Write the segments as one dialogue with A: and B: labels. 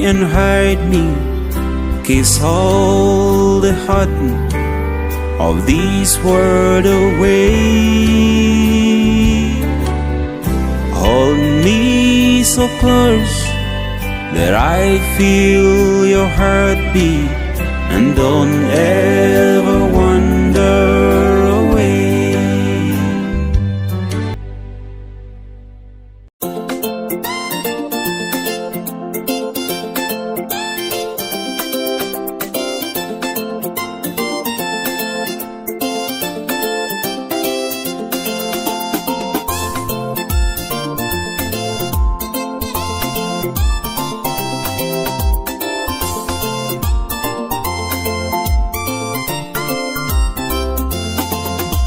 A: and hide me, Kiss all the hurting of this world away. Hold me so close that I feel your heartbeat and don't ever wander away.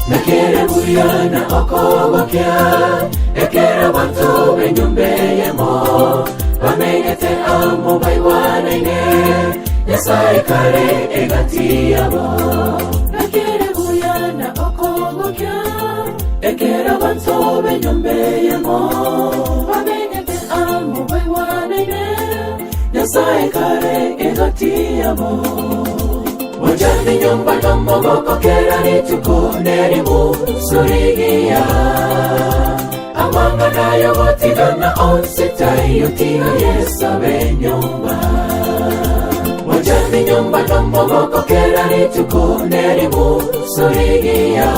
B: Nakere buya na okogokia ekero abanto b'enyomba eyemo bamenyete amo baigwanaine Nyasaye kare egati yabo. Nakere buya na okogokia ekero abanto b'enyomba eyemo bamenyete amo baigwanaine Nyasaye kare egati yabo. Mojane nyomba nomogoko kera rituko nerimusurigia amang'ana yogotigana onsi taiyo tiga Yesu abe nyomba. Mojane nyomba nomogoko kera rituko nerimusurigia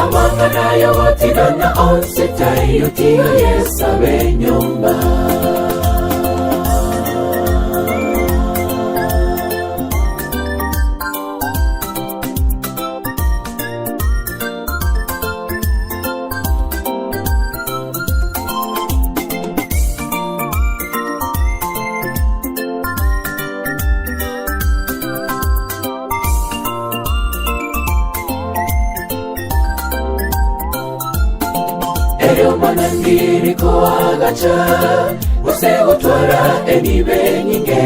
B: amang'ana yogotigana onsi taiyo tiga Yesu abe nyomba. Erio manangiri koagacha gose gotwara emibe nyinge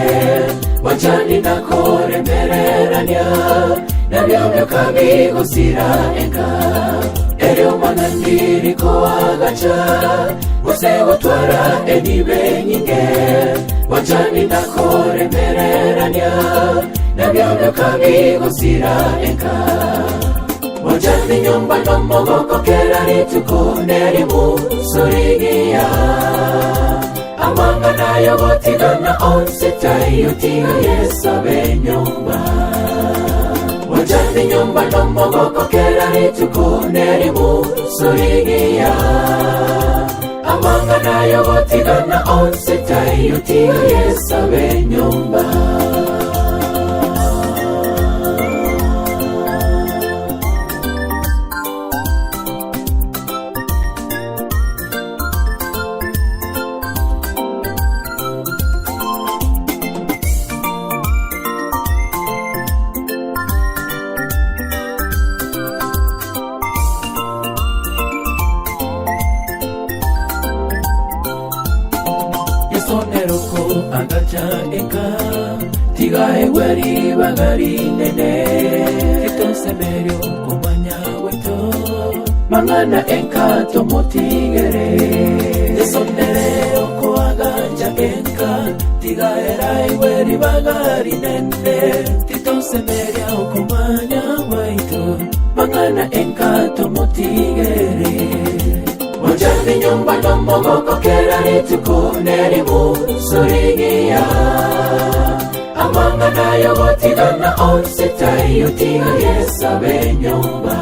B: wanchani nakoremererania nabyo byokabigosira enka. Erio manangiri koagacha gose gotwara emibe nyinge wanchani nakoremererania nabyo byokabigosira enka. Mojane nyomba nomogoko kera rituko nerimusurigia amang'ana yogotigana onsi taiyo tiga Yesu abe nyomba. Mojane nyomba nomogoko kera rituko nerimusurigia amang'ana yogotigana onsi taiyo tiga Yesu abe nyomba. Yesoneroko agacha eka tiga egweri bagari nene etosemerio komanya gweto mang'ana enka tomotigere. Yesoneroko agacha enka tiga era egweri bagari nene titosemeria okomanya gwaito mang'ana enka tomotigere. Mojane nyomba nomogoko kera rituko nerimusurigia amang'ana yogotigana onsi taiyo tiga Yesu abe nyomba.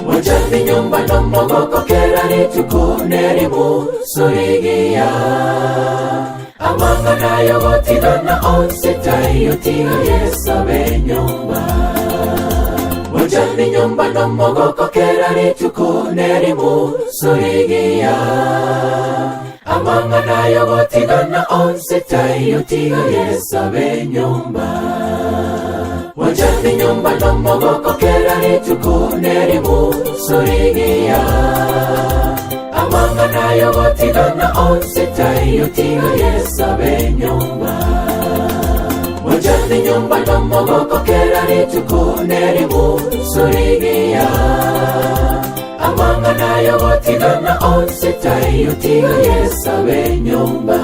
B: Mojane nyomba nomogoko kera rituko nerimusurigia amang'ana yogotigana onsi taiyo tiga Yesu abe nyomba. Mojane nyomba nomogoko kera rituko nerimusurigia amang'ana yogotigana onsi taiyo tiga Yesu abe nyomba. Mojane nyomba nomogoko kera rituko nerimusurigia amang'ana yogotigana onsi taiyo tiga Yesu abe nyomba. Mojane nyomba nomogoko kera rituko nerimusurigia amang'ana yogotigana onsi taiyo tiga Yesu abe nyomba.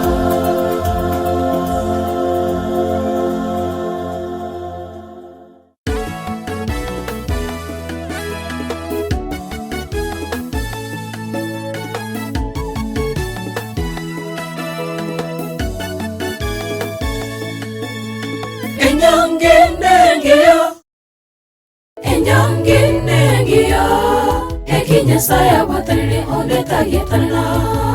B: Enyangi nengiya, eki Nyasaye abwatanire onde tagietanana.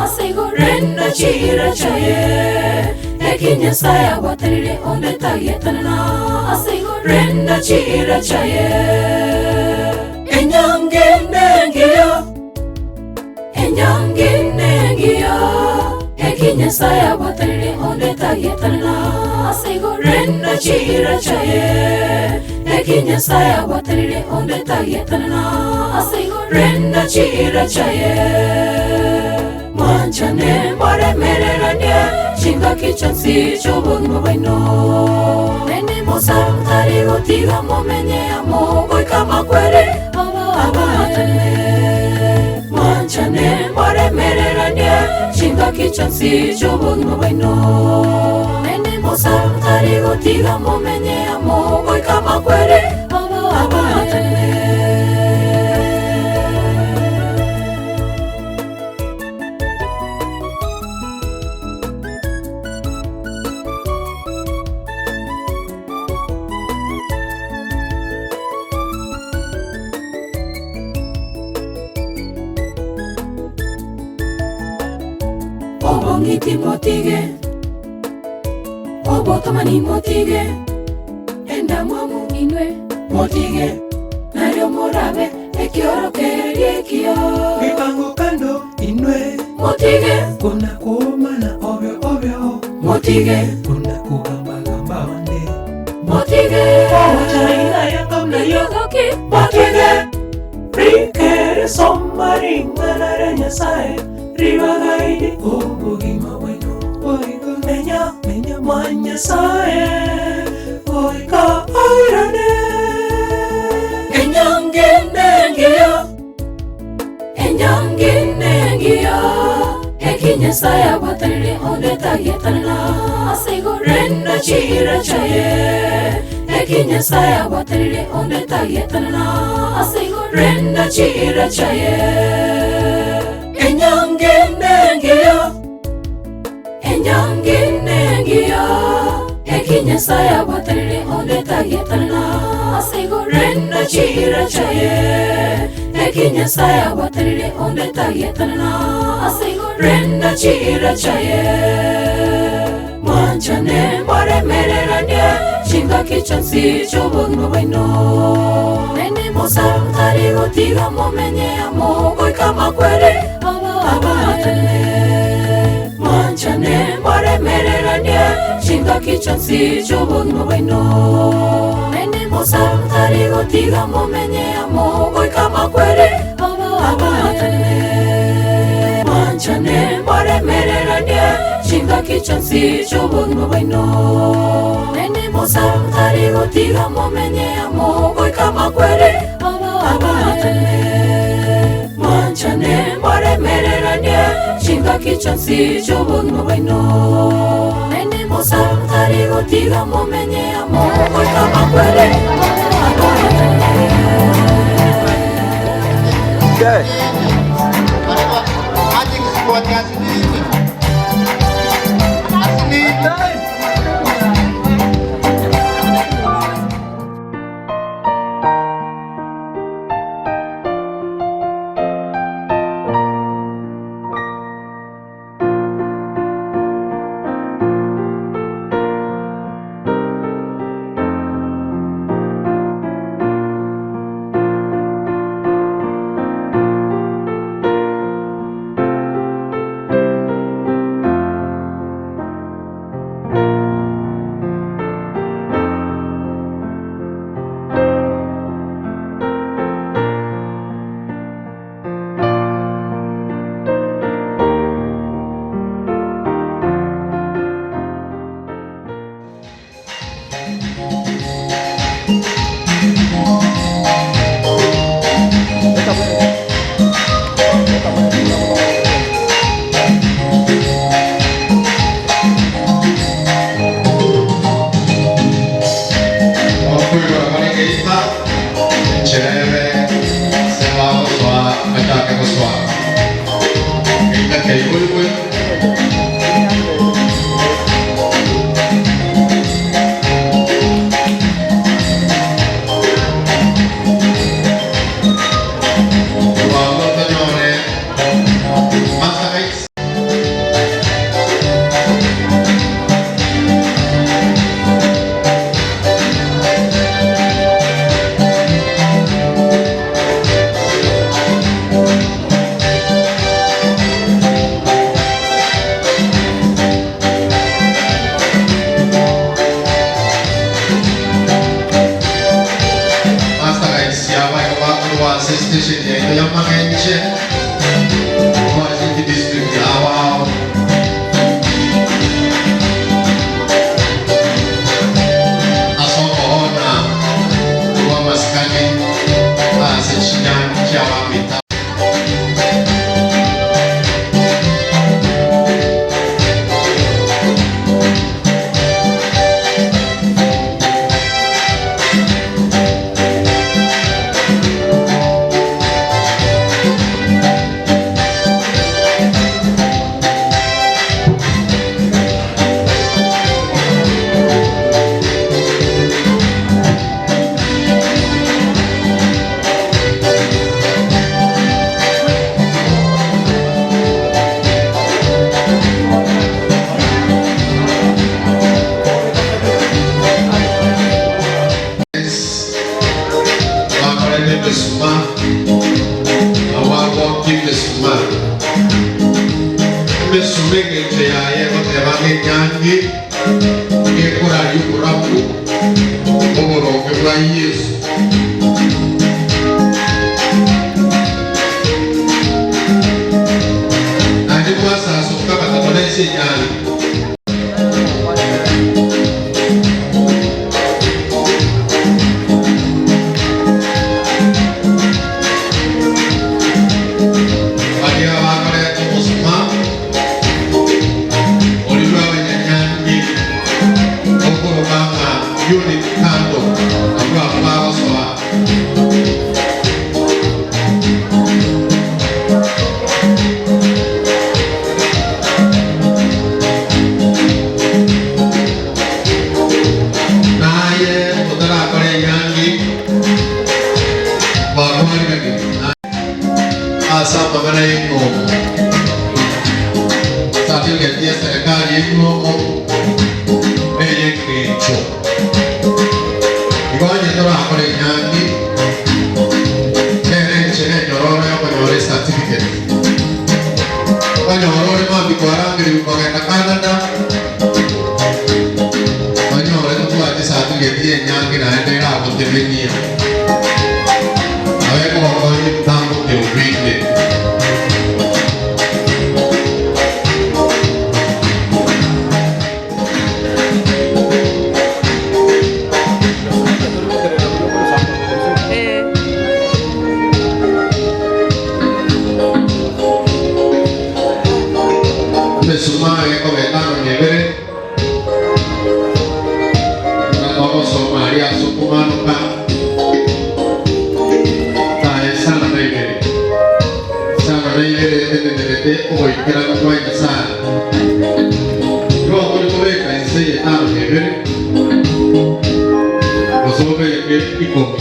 B: Ase igo renda chiira chiaye, eki Nyasaye abwatanire onde tagietanana. Ase igo renda chiira chiaye. Enyangi nengiya, Enyangi nengiya, eki Nyasaye abwatanire onde tagietanana. Ase igo renda chiira chiaye, eki Nyasaye abwatanire onde tagietanana. Ase igo renda chiira chiaye. Mwanchane moremereranie chingaki chionsi chi'obogima bwaino. Naende Musa tari gotiga momenye amo goika amakweri abatanwe. Mwanchane moremereranie chingaki chionsi chi'obogima bwaino. Naende Musa tari gotiga momenye amo goika amakweri abatanwe. Obong'iti motige, obotomani motige, endamwamu inwe motige, nario morabe ekiorokererio ekio.
C: Mipango kando inwe
B: Motige,
C: kuna kuomana ovyo ovyo
B: motige,
C: kuna kugambagamba onde
B: motige,
C: ochaina yakamnayo
B: Yogoki,
C: motige rikere soma ring'ana ria Nyasaye ribagaini obogima bwaino boigo menya menya mwa Nyasaye goika airane.
B: Enyange nengiyo, enyange nengiyo, eki Nyasaye abwatanire onde tagietanana. Ase igo renda chiira chiaye, eki Nyasaye abwatanire onde tagietanana. Ase igo renda chiira chiaye. Enyange nengiyo, enyange nengiyo, eki Nyasaye abwatanire onde tagietanana. Ase igo renda chiira chiaye, eki Nyasaye abwatanire onde tagietanana. Ase igo renda chiira chiaye. Mwanchane moremereranie chingaki chionsi chi'obogima bwaino. Naende Musa tari gotiga momenye amo goika amakweri abatanwe. Mwanchane moremereranie chingaki chionsi chi'obogima bwaino. Naende Musa tari gotiga momenye amo goika amakweri abatanwe. Mwanchane moremereranie chingaki chionsi chi'obogima bwaino. Naende Musa tari gotiga momenye amo goika amakweri abatanwe. Mwanchane moremereranie chingaki chionsi chi'obogima bwaino. Naende Musa tari gotiga momenye amo goika amakweri abatanwe.
D: Okoigora bare geita, enchera ebe ase bagosoa bachake gosoa. Geita keigorigwe. aba igo bakorwa ase estation yaito ya Magenche, korwa ase chidistrict ao ao. Ase okoona kw'amasikani ase chinyangi chi'abamito. Bakorete emesuma, nabo bagokia emesuma. Emesuma engencho yaye egoteba ng'a enyangi gekoraria oborabu oboronge bwa Yeso. Naende mwasasoka batato na ense enyangi. Baria bakoreta obosima oria bw'abanyanyangi okoroka ng'a unit kando, abwo abwo bagosoa. Naye otarakora enyangi gwakwariganirie. Ase amang'ana y'enyuomo, certificate y'eserekari y'enyuomo ney'engencho. Igo onye torakore enyangi, nere enchera enyororo y'okonyora ecertificate. Okonyora ore mambia kwarangerigwe kogenda Canada, onyore tobwati ecertificate y'enyangi naende eragotemenie. Nabo ekogokonya ebitambo eobinde. Emesumari ekoba etano na ebere, buna togosoma aria ase okomanuka, tae isano na ibere. Isano na ibere etenenerete ogoikeranu kwa Nyasae. Igo tore kobeka inse y'etano na ebere, gose obeke ikomi.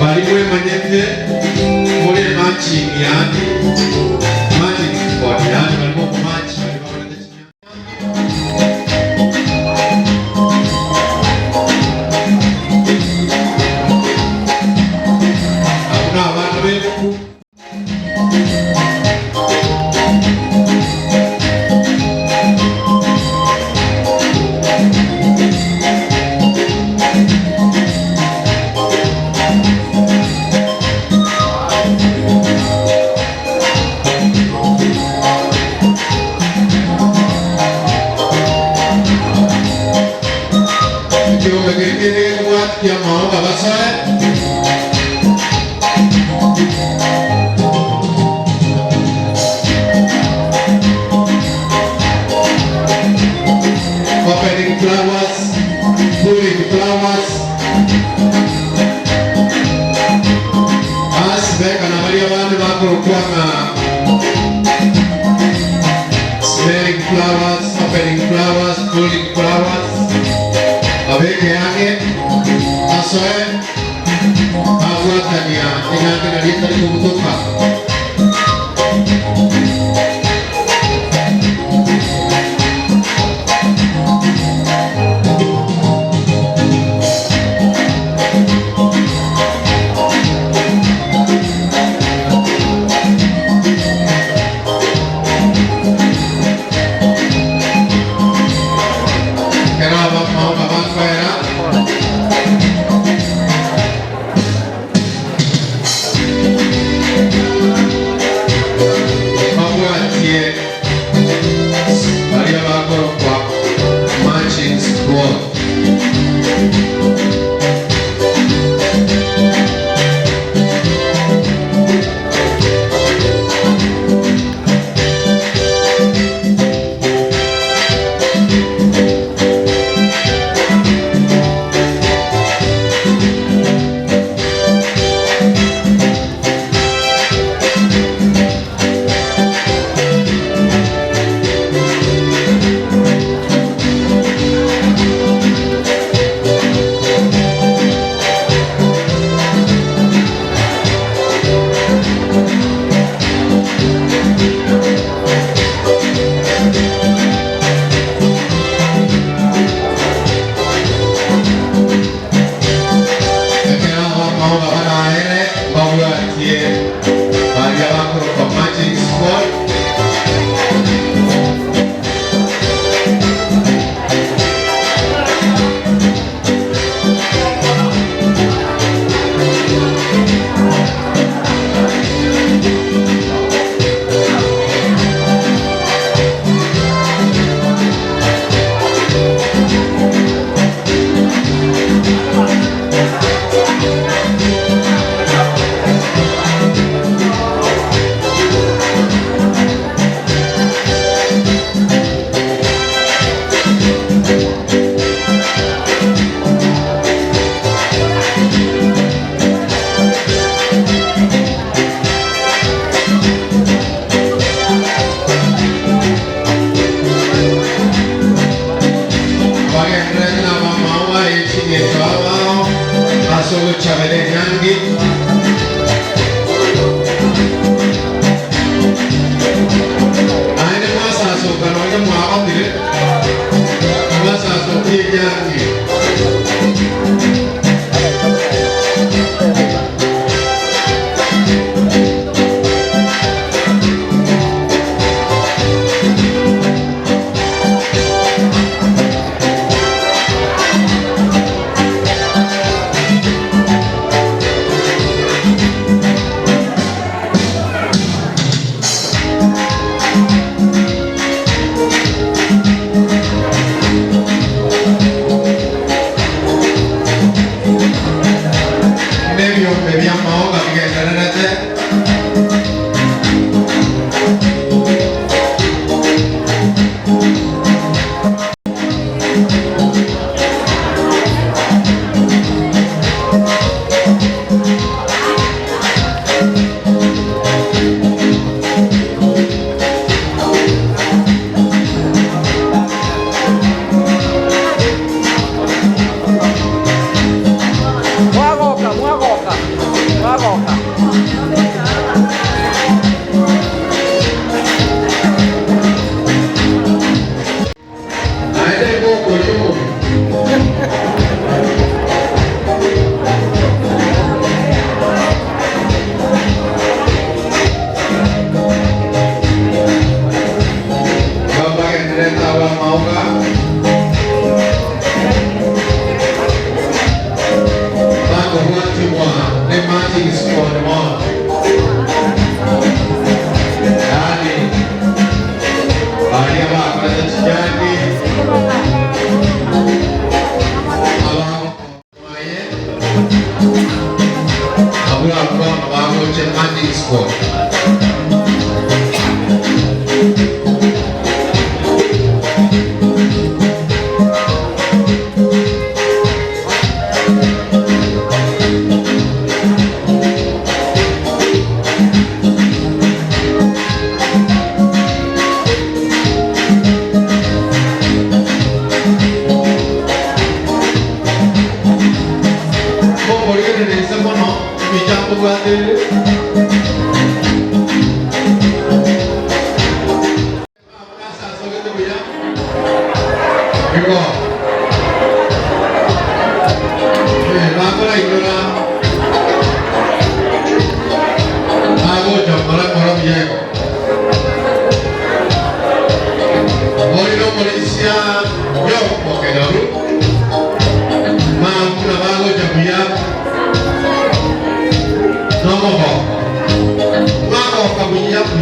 D: Baria mwemanyete more ematching yaani matching squad yaani baria bokomatch baria bakorete chinyanya. Abwo nabana b'ebuku. Ekeombe keria kende gekobwatikia amaoga basoe. Opening flowers, pulling flowers. Basi beka na baria bande bakorokwa ng'a smelling flowers, opening flowers, pulling flowers. Babeke ang'e basoe babwatania enyangi naria etari kobutoka.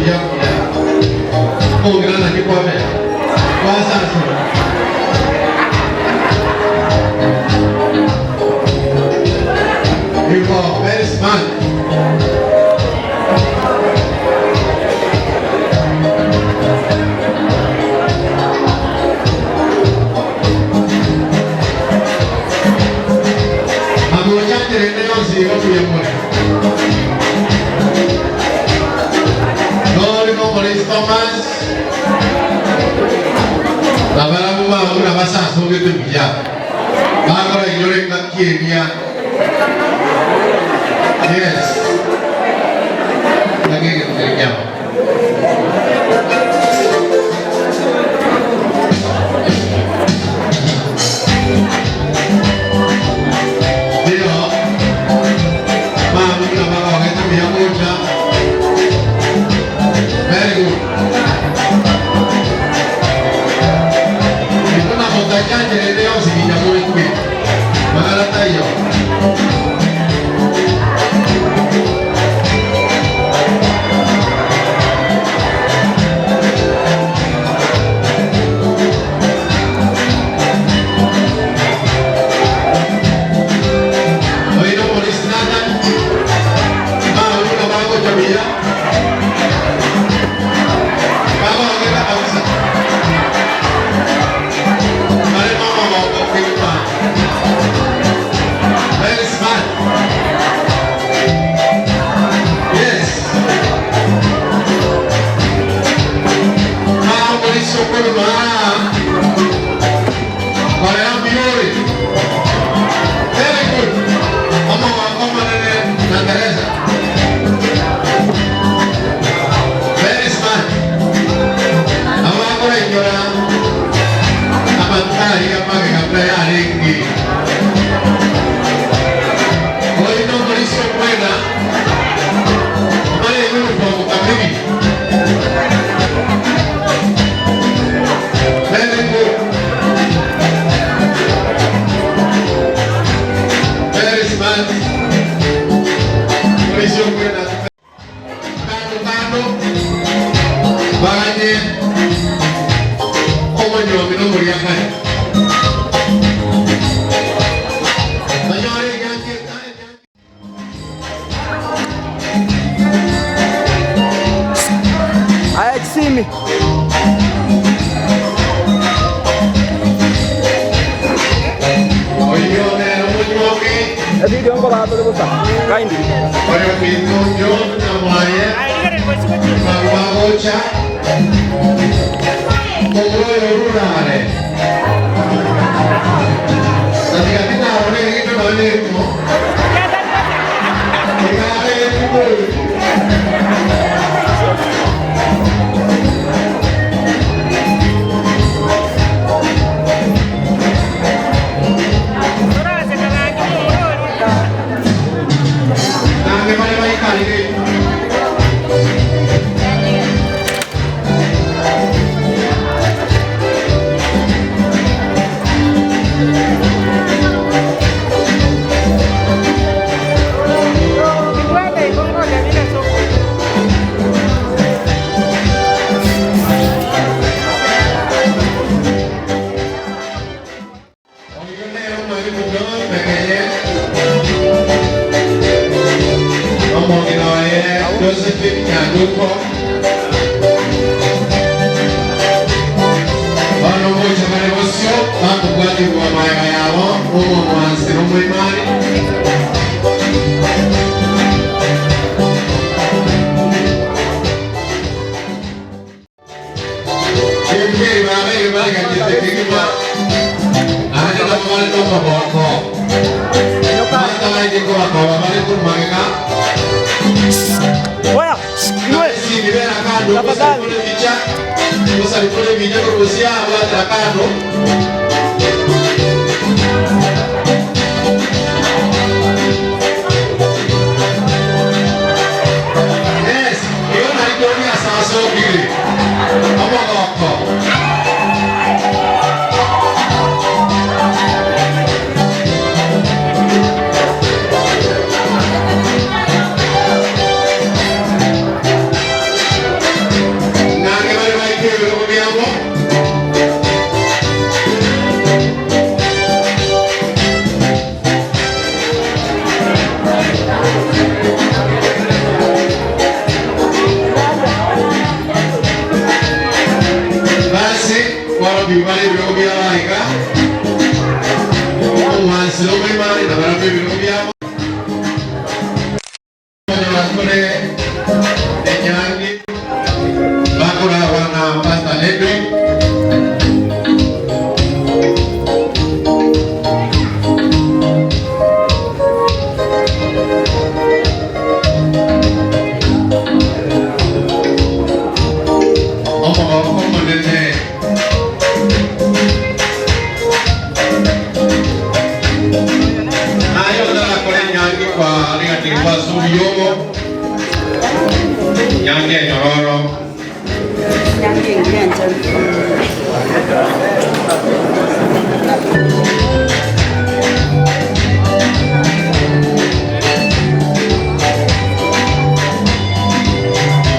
D: oria buya. Omong'ina naki kwabera? Gwasasora. Igo very smart. Amochanjere ende yonsi igo mbuya more. Nori nomorisi Thomas, na barabwo babo buna basasogete buya, bakora inyore engaki eria. Yes. Naki egento keria kiabo. Ndio, mama buna bagogete buya gocha. Very good. Iko na motachancherete yonsi ginya moikwe. Magana taiyo. Oino Maurice Nathan, mama buna bagocha buya. Bagogera kabisa. Bare mama bagokigima. Very smart. Yes. Mama Maurice Okoroma. Bare Miori. Very good. Mama wakomanene na Teresa. Very smart. Abakora inyora amatari amage kabla yarengi. Oino Mauricio Buena. Mare uniform kamili. Very good. Very smart. Mauricio Buena. Kando kando. Baganye. Omonyomi nomoriakare. Banyore nyange.
E: Aya chisimi.
D: Oyio nere omonyomi.
E: Ebidio nkoba tore bosa. Kindly.
D: Oyo minto John Nyamwaye. Bagocha. Ogoyo rurare. Tatika ore gito none mo. Ikare tuko. Nange bale baikarire. Oyo nere omwalimu John Mekeye. Omong'ina oye Josephine Nyanduko. Bono gocha bare bosio bakobwatigwa maega yabo omomwansi nomoimari. Ekeri babeire bagachete kegima naende nabo bare nomoboko batabaike kobakoba bare korwa magega.
E: Oya, inwe.
D: Sibibera kando
E: Tafadhali.
D: gosarikore bicha gosarikore bicha korusia bwatera kando. Yes, iyo narikoni asasokire omogoko. bare ebirogo biabo aiga, omwansi na omoimari nabarabwo ebirogo biabo. Konyora tore enyangi bakoragwa na Pastor Edwin. Omogoko omonene. Naye otarakora enyangi kwariganigwa ase obuya obo, enyangi enyororo.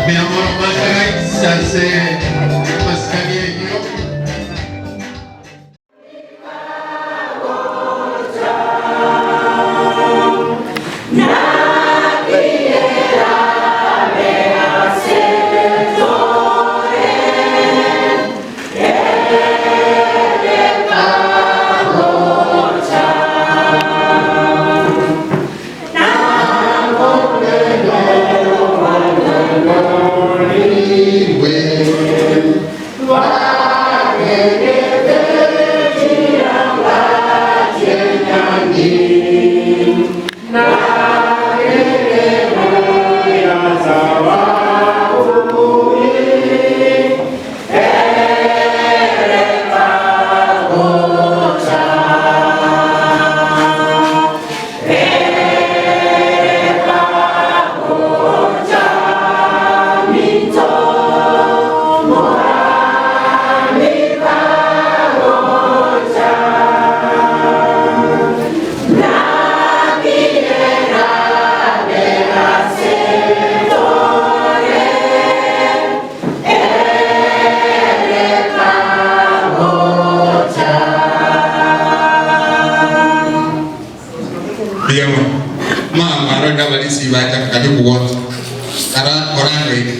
D: Mbuya mono Master ase amasikani ayio.
F: Mbuya mono. Mama arore abarisia bacha karibu gocha. Kara korangoika.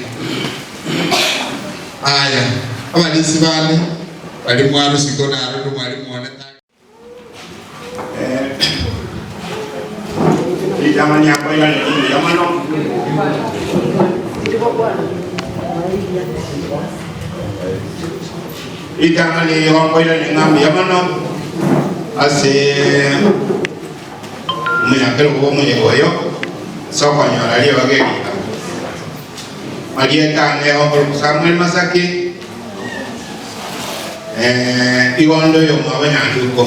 F: Aya, abarisia bane bari mwarusiko naroro mwari mwone ta.
G: Ritang'ani akoirane ringiya mono. Ritang'ani igo nkoirane ng'a mbuya mono ase omonyakerogo bw'omoyega oyo ase okonyora ribaga eri iga. Marieta ane okorokwa Samuel Masaki, igo onde oyomwabo Nyanduko,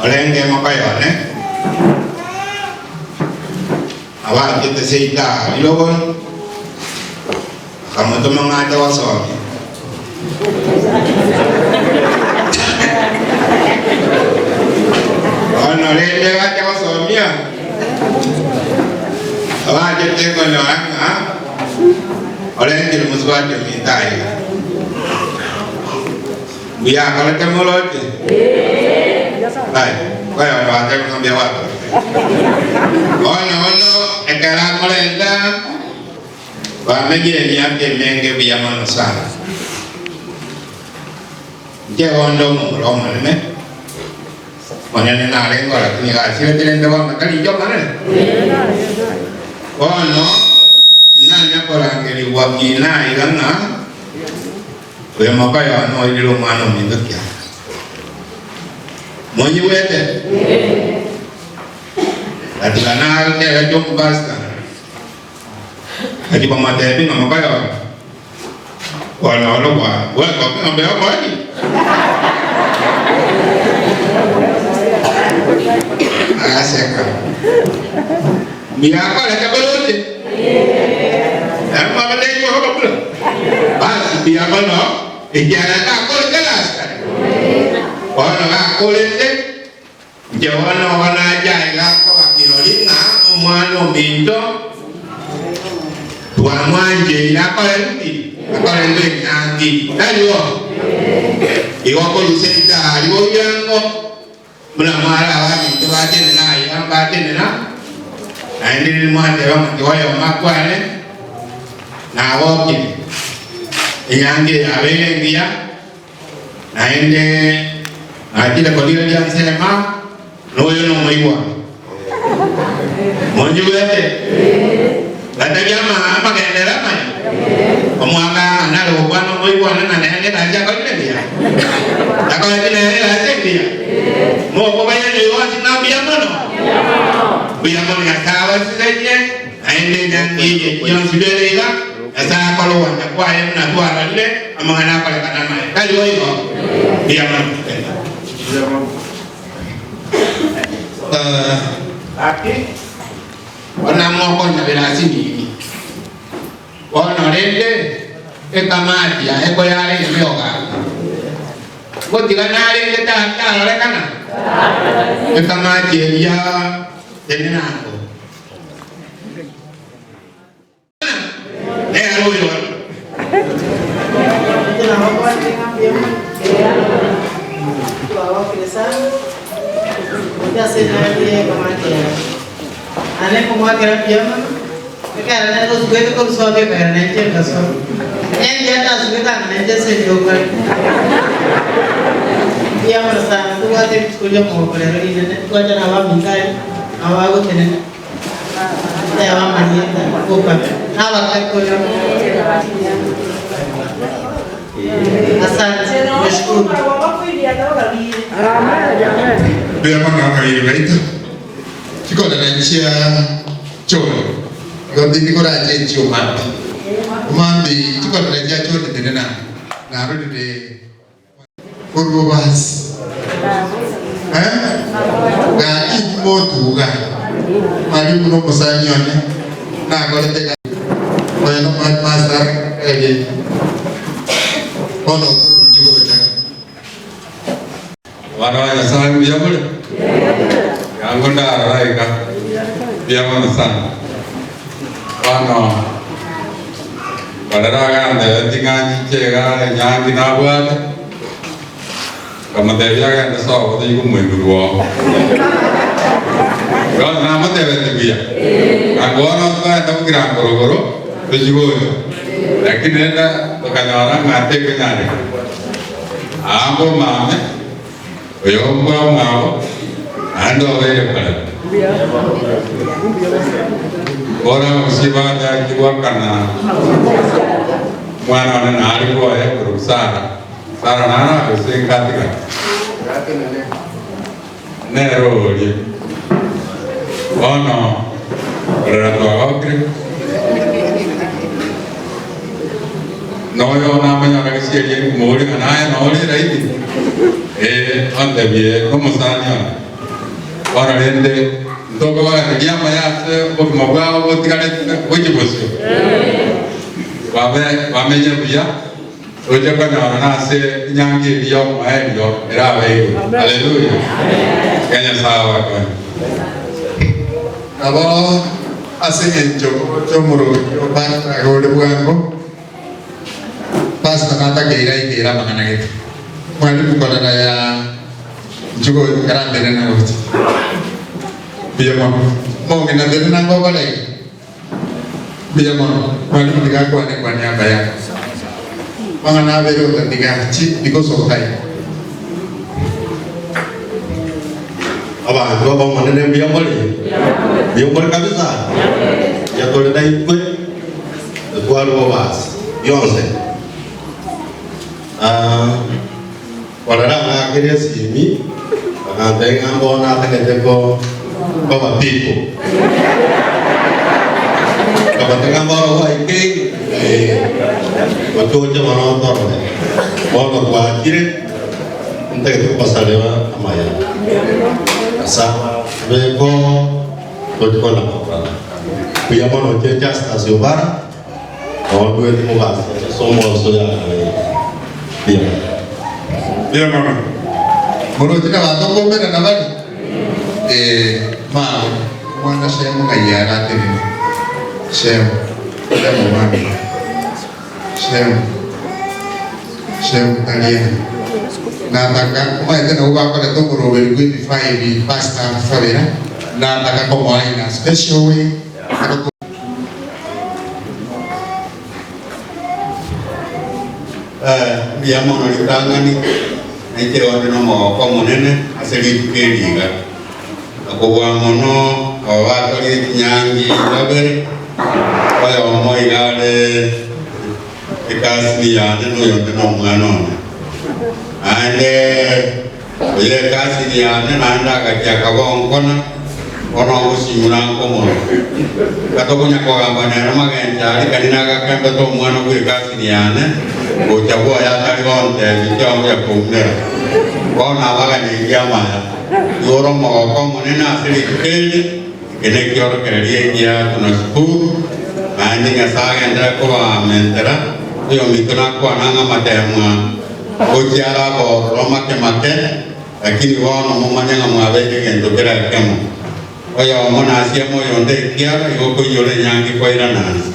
G: orenge moka yone, abanchete seito aa rirogoro, akamotoma ng'a ache gosomia. Bono rende bacha gosomia, abachete konyora ng'a orentire mosubati ominto aiga. Mbuya akorete moroche? Aya, koyonde gwateba ng'a mbuya gwakorete. Bono bono ekero amorenta, Bamenyire emiaka emenge buya mono sana. Inche onde omomura omonene, Omonene narenge oo, lakini iga asirete rende bono tari inche omonene. Bono inanya korangerigwa kina iga ng'a oyo moka Yohana oirire omwana ominto kianda. Monyigwete? Gatiga nagerete omopastor. Naki bamotebia ng'a mokaye one, bono oro bwegokia ng'a mbuya okoegia. Agaseka. Mbuya akorete koroche? Nabo mwabatebiwa abamura? Basi mbuya mono, ekiagera takorete egasi kare. Bono gakorete, Inche bono igo nacha aiga koba kirori ng'a omwana ominto twamwancheire akore ki? Akorerwe enyangi. Tari bo? Igo okorusia ritari bogiango, buna mware abaminto batenena aiga mbatenena, naende nimwateba ng'a tiga oyomo akwane, nagokire. Enyangi eye yabeire engiya, naende nachire korigereria nsema, na oyo nomoigwa. Monyigwete? Gatebia amagenderero amaya. Omwaka ng'a nare gokwana omoigwane ng'a nere egasi akorire engiya. Takoreti nere egasi engiya. Mokobairaneria yonsi ng'a mbuya mono. Mbuya mono Nyasae abasesenie, naende enyangi eye yonsi bere iga, Nyasae akore ogwancha kwaye buna twarorire amang'ana akorekana amaya. Tari boigo? Mbuya mono. Bono mokonyabera ase inini. Bono rende ekamati yaye koyarenge ogamba, ngotiga narenge tarorekana? Ekamati eria tenenango. Nere oyo one.
F: Mbuya mono abairi baito, chikorera chia choni, igo tindi korache enchia omambia. Omambia chikorera chia choni tenena, narorire korwa obasi. Eh? Gaki motuga, mwalimu na omosani one, nakorete gasi. Oyo no headmaster ere bono okorunchi gocha.
H: Abana ba Nyasae mbuya more? Yango ndarora iga, mbuya mono sana. Bono barera agantebetie ng'a nchiche iga enyangi nabwate, nkamotebia agende sobo tochie komoigurwa oo. Bono namotebetie buya, na bono togende gokira ngorogoro tochie gocha, lakini rende tokanyora ng'a tekonyareka. Aambe omame, oyombwa omwabo, naende obeire kare. Bono abagusii bagachaki goakana omwana one nare bwoye korwa Sara. Sara naro agose nkatigara. Nere oria. Bono korera twagokire. Noyo namanyora gesieri nkomoboria ng'a naye nore raini? Ee, ontebie nomosani one. Bono rende ntokobaganeria amaya ase obogima bwabo botigarete gochia bosio, babe bamenye buya. Toche konyorana ase enyangi eria y'omoerio erabe igoro. Haleluya! Tiga Nyasae abakonye.
F: Nabo ase engencho y'omorwoti o Pastor ore bwango, Pastor natakeire aikeire amang'ana gete. Mwalimu korera ya nchugo karambere na gocha. Mbuya mono. Mong'ina tenena ngokora iga. Mbuya mono. Mwalimu tiga akwane kwa niaba yao. Mang'ana abere otatiga chi ndigosoka iga.
I: Abanto ab'Omonene mbuya more? Mbuya more kabisa? Mbuya tore naintwe, totware obobasi bionsi. Ah, korera ng'akere esimi, bagantebia ng'a mbono natagete ko koba people. Nkabatebia ng'a mbono gwaikeire, eh, gochoche bono otorore. Bono twachire. Ntagete kobasarera amaya ase abeko tochi kona kororana. Mbuya mono inche Justus Obara, noo ndwete mobasa ase omogaso ya mbuya mono.
F: Mbuya mono. Moroche nabanto nkomerana bare? Ee, mawe, omwana Shemu ng'ai aratenene? Shemu, Shemu omwana, Shemu. Shemu taria nataka omanyete nabwo bakorete omoroberi bwe ebifaa ebi pastor atusabera nataka komoa in a special way
J: Mbuya mono ritang'ani, na inche igo nde nomogoko omonene ase rituko eri iga, na kobua mono aba bakorire chinyangi babere, oyomo iga are ekasini yane na oyonde nomwana one. Naende oyo ekasini yane naende agachia akaba onkona, bono ogosimura nkomorora. Gatokonya kogamba nere magencho aria kari nagakembete omwana bw'ekasini yane gocha bwoye atari gontebia inche omuya koumera. Bono abaganeirie amaya. Igoro omogoko omonene ase rituko eri, eke nekiorokererio ekiya tunashukuru, naende Nyasae agenderere kobamentera, oyominto nakwane ang'e amateemwa gochia arabe ororo make make, lakini bono momanye ng'a mwabeire egento kera ekemo. Oyomo nasieme oyonde ekiara, igo okoiyora enyangi kwairana nse.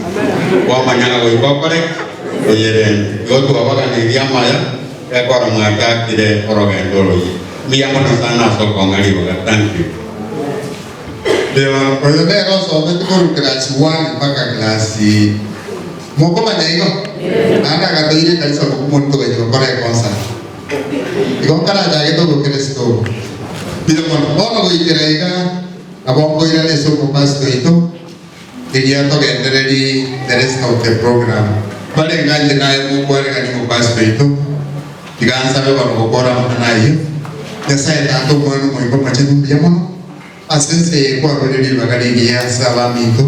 J: Kwamanya ng'a goika okore ki? Oyerende. Igo twabaganeirie amaya, ekero mwachakire orogendo oroyia. Mbuya mono sana ase okong'a ribaga. Thank you.
F: Eeh, oyo nere osomete korwa class one mpaka class mokomanya igo? Naende agatoira ekanisa mokumoni togachia gokora econcert. Igo nkarachagete obokeresito obo. Mbuya mono. Bono goikera iga nabo nkoirana ase omopastor oito erio atogendererie the rest of the program. Mbarenge anche naye mokwaregania omopastor oito, tiga nsabe bono gokora amang'ana ayio. Nyasae Tata, Omwana, Omoika Omochenu mbuya mono. Ase ense eye kwarure ribaga rigiya ase abaminto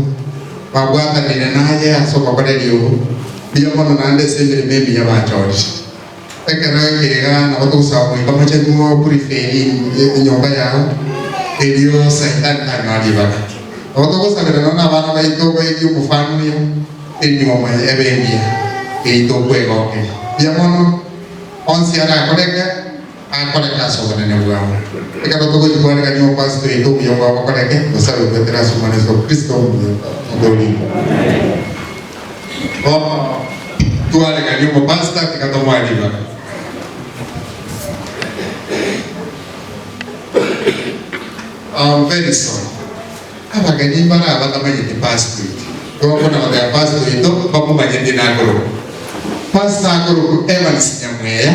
F: babwatanire naye ase ogokora eriogo, mbuya mono naende ase emeremo emiya bachorire. Ekero eke iga nabo togosaba Omoika Omochenu opriferi enyomba yao, erio Saitani tanyora ribaga. Nabo togosabera nonya nabana baito baigie omofano oyo, enyuomo ebe engiya, eyio tokwegokeria. Mbuya mono onsi arakoreke. Akoreke ase obonene bwao. Ekero togochia kwarigania omopastor oito obuya bwao bokoreke, tosabe goetera ase Omwana Yeso Kristo omotoori. Bono twariganie omopastor tiga tomoe ribaga. I'm very sorry. Abageni mbare aba batamanyeti pastor oito. Tokona goteba pastor oito mbamomanyeti nakorokwa. Pastor akorokwa Evans Nyamweya.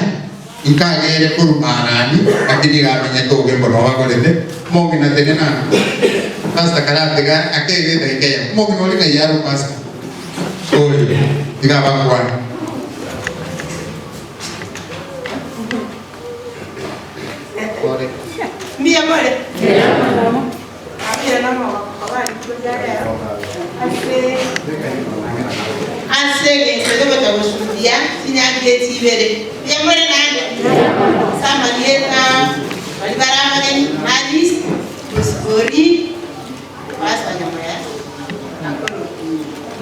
F: Nkageire korwa Maarani, naki nigo amenyete obobe mbono obagorete, Omong'ina tenena anga. Pastor karatiga akege edagika eyemo, Omong'ina oria ng'ai are opastor? Oyo, tiga abakwane.
K: Mbuya more? Mbuya nomogoko koba rituko ria rero ase ase engencho yogocha gosudia chinyangi echi ibere. Mbuya more naende? Ase amarieta baria bare abageni, Alice, Bosibori, Pastor Nyamweya, akoroku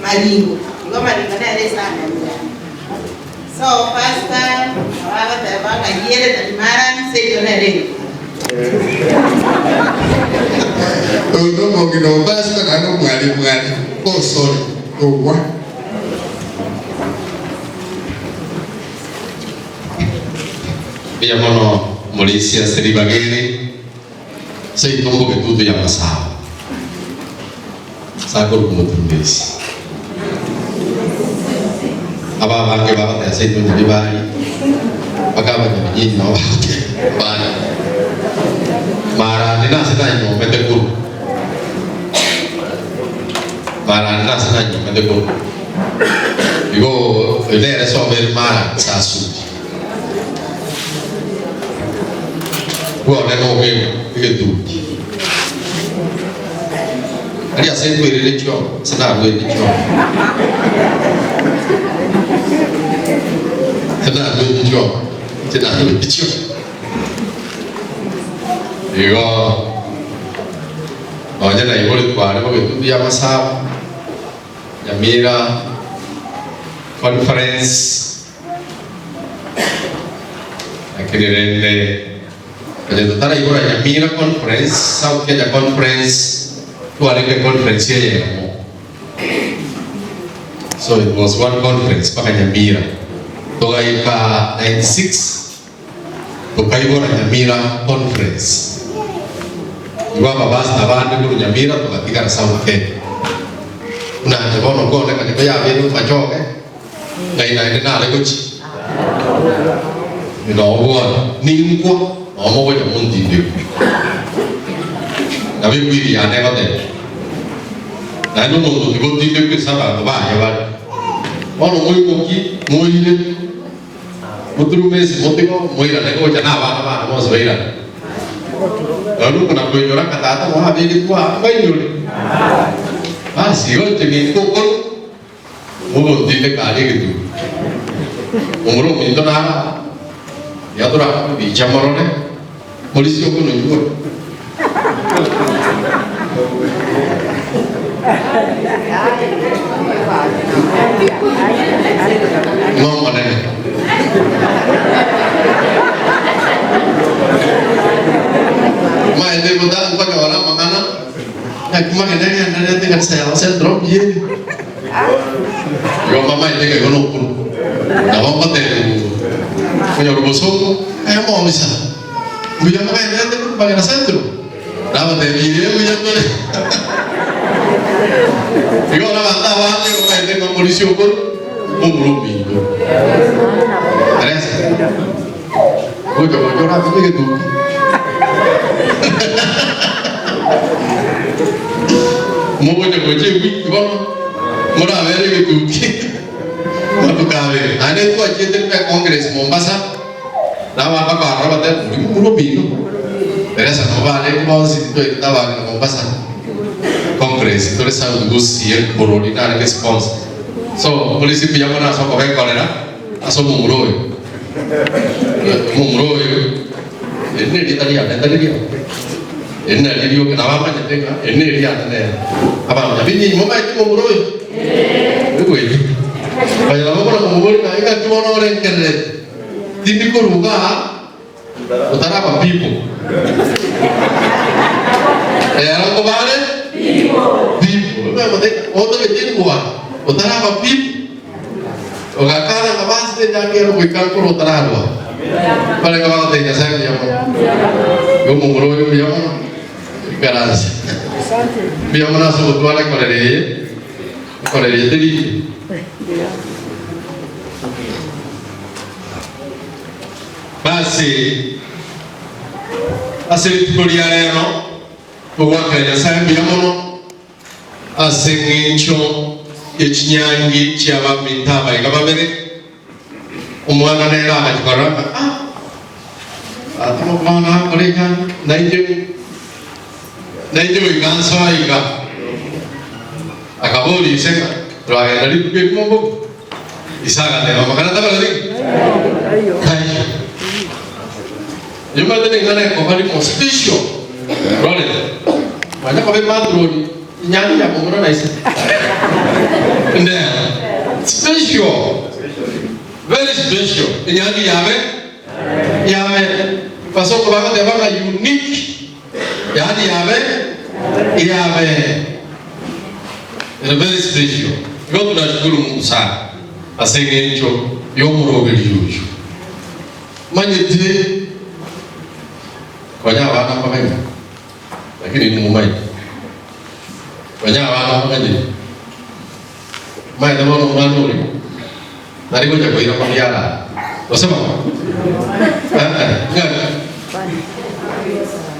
K: Maringo. Igo Maringo nere esurname yane. So pastor nabo agoteba ng'a yiere tari marani seito nere engiya.
F: Oyo nomong'ina o pastor naende omwalimu are. Oh sorry, togwa.
I: Mbuya mono morisia ase ribaga eri, seito mbogetutu ya masabo, ase akorokwa moturubesi. Aba abange bagoteba seito Nyaribari, mpaka abanyabinyinyi nabo bagoteba bana. Marani nase nanyomete korwa, Marani nase nanyomete korwa. Igo oyo nere sobo ere Marani Sasuri. Bwone noge egetugi. Aria ase ntwerire chiombe, ase narwete chiombe. Ase narwete chiombe, inche narwete chiombe. Igo nonye naiboretwe are bogetutu ya Masaba, Nyamira Conference, Lakini rende onye totaraigora Nyamira Conference, South Kenya Conference, twarenge conference eyemo. So it was one conference mpaka Nyamira. Togaika 96 tokaigora Nyamira Conference. Igo abapastor bande korwa Nyamira togatigara South Kenya. Buna inche bono nkoneka nigo yabeire omachoge, Ng'ai naende nare gochia? Noo bono ninkwa noo mogocha montindekwe. Nabo ewili yane egoteba. Naende omonto tigotindekwa ase abanto baye bare. Bono moimokie, moire, moturume ase motigo, moirane gocha na abana bane bonsi bairane. Nonya okona koinyora ng'a tata noo abegetwe aa, mbainyore. Basi igo inche ninka okorwa. Mogontindeka aria egetugi, momura ominto naro aa, iga torabicha morore, morisie okonoigwa. Ng'omonene. Maete nkonyora amang'ana, naki magena rianderete ekanisa yao Central mbuya ere. Igo mbamaete ng'a igo nokuru. Nabo ngotebiwa onyore obosongo, aye omobisa, mbuya mogendererete korwa Central? Nabatebirie ee mbuya tore. Igo bono abanto abange igo bamaete ng'a omorisia okoru momura ominto. Teresa, gocha gocha oramenye egetuki. Mogocha gocha ewiki bono morabere egetuki amatuko abere. Naende twachiete buna econgress Mombasa, na abanto bakarora bateba oria momura omino. Teresa nabo barenge bonsi titwairete abang'ina Mombasa congress tore South Gusii ekorori narenge sponsor. So polisi mbuya mono ase okobekorera ase omomura oyo. Omomura oyo eri nerieta riane tari riao. Eri nario rioka nabo amanyete ng'a eri neriane nere. Abamanya binyi momaeti momura oyo? Oigwete? Oyo nabo buna komoboria ng'a ing'aki bono orengererete? Tindi korwa iga aa otaraba people. Rero nkobare people. Otagete engwana otaraba people. Ogakana ng'a basi enyangi ere goika nkoro otararwa. Barenge bagotebia Nyasae mbuya mono. Igo omomura oyo mbuya mono, ikaranse. Mbuya mono ase ogotwara ekorera eye, ekorera eye teri mbe. Basi ase rituko ria rero, togoakera Nyasae mbuya mono. Ase engencho ye chinyangi chi'abaminto abaiga babere, omwana nere agachia korora ng'a ah, tata bono akore enyangi, nainche nainche goika nsoe iga. Akaboria ise ng'a toragenda rituko erimo mbobe? Ise agateba amang'ana takoreti ki? Taiyo. Nimanyete ring'ana ekoba rimo special rorete manya koba ematron inyangi ya momura na ise ndero special very special enyangi yabe yabe basongo bagoteba ng'a unique yaani yabe yabe ere very special igo tunashukuru Mungu sana ase eng'encho y'omoroberi oyo. Manyete konya abana mbaganye, lakini inwe momanyete. Konya abana mbaganye. Manyete bono omwana oria tari gocha koira mabiara aya. Gose mama? Eh, eh, ng'aki?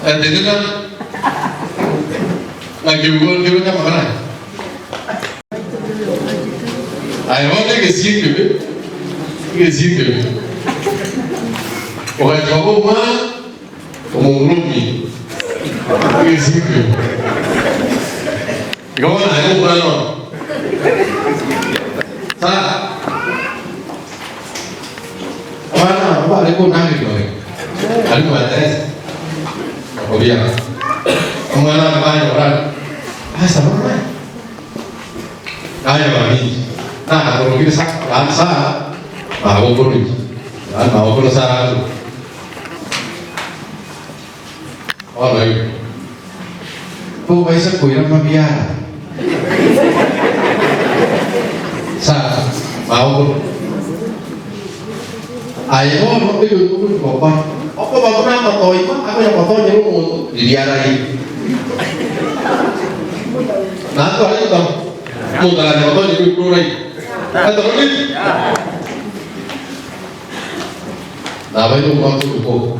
I: Eh, tenena. Ng'aki obwo ndiroche amang'ana aya? Aye bono egesie ekebe, egesie ekebe, ogachia koba omwana omomura omino, egesie ekebe. Igo bono aye omwana one. Sara, abana aba bare konangeria ore, aria mwateresa, okobiara. Omwana akanyora aria, asa mama. Aye baminto, nakakorokire Sara, magokoroki, yaani magokoro Sara akoroki. Bono igo, tobaisa koira mabiara Sara, magokoro. Aye bono egento ogochi gokora, okoba buna amatoima akonya gotonyera omonto riria araire. Natware gotama, omonto akanya gotonyerwa igoro oraire. Etoro niki? Nabaire omwaka oyomo.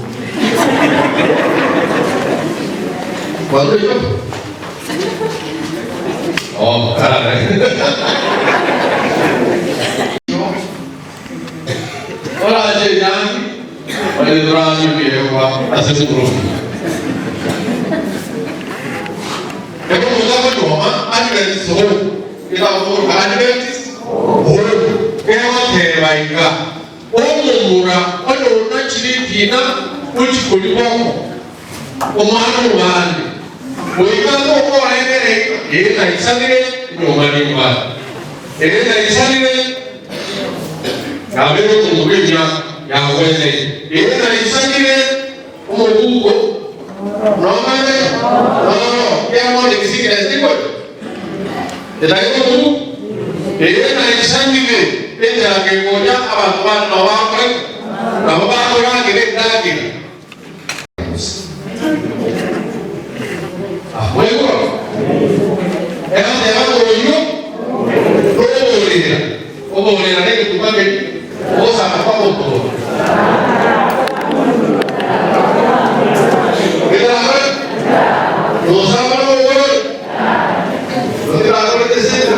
I: Kwarure Job? Oh, Orache enyangi, onye torache ebiegwa ase esukuru. Ekero omonto akonyuoma, Adventist Home, egetabu tokoroka Adventist Home, kegoteba iga, Omomura oyo onachire ekiina gochia koriboko, omwana omobande, goika tokorengere, ee, naisanire enyomba nimbate, ee, naisanire nabeire omonto bw'emiaka yagweneire, ee, naisanire omobuko nomanye noro kiamore sickness tikori etagete omobuko, ee, naisanire enchera kegocha abanto bande nabo bakore ki? Nabo bakoragera endagera. Mwaigwa? Egoteba ng'a oyio noborera. Oborera negetuba keria ogosamba kw'ogotoora. Getarakore? Nosamba nogokora? Gotirakorete seta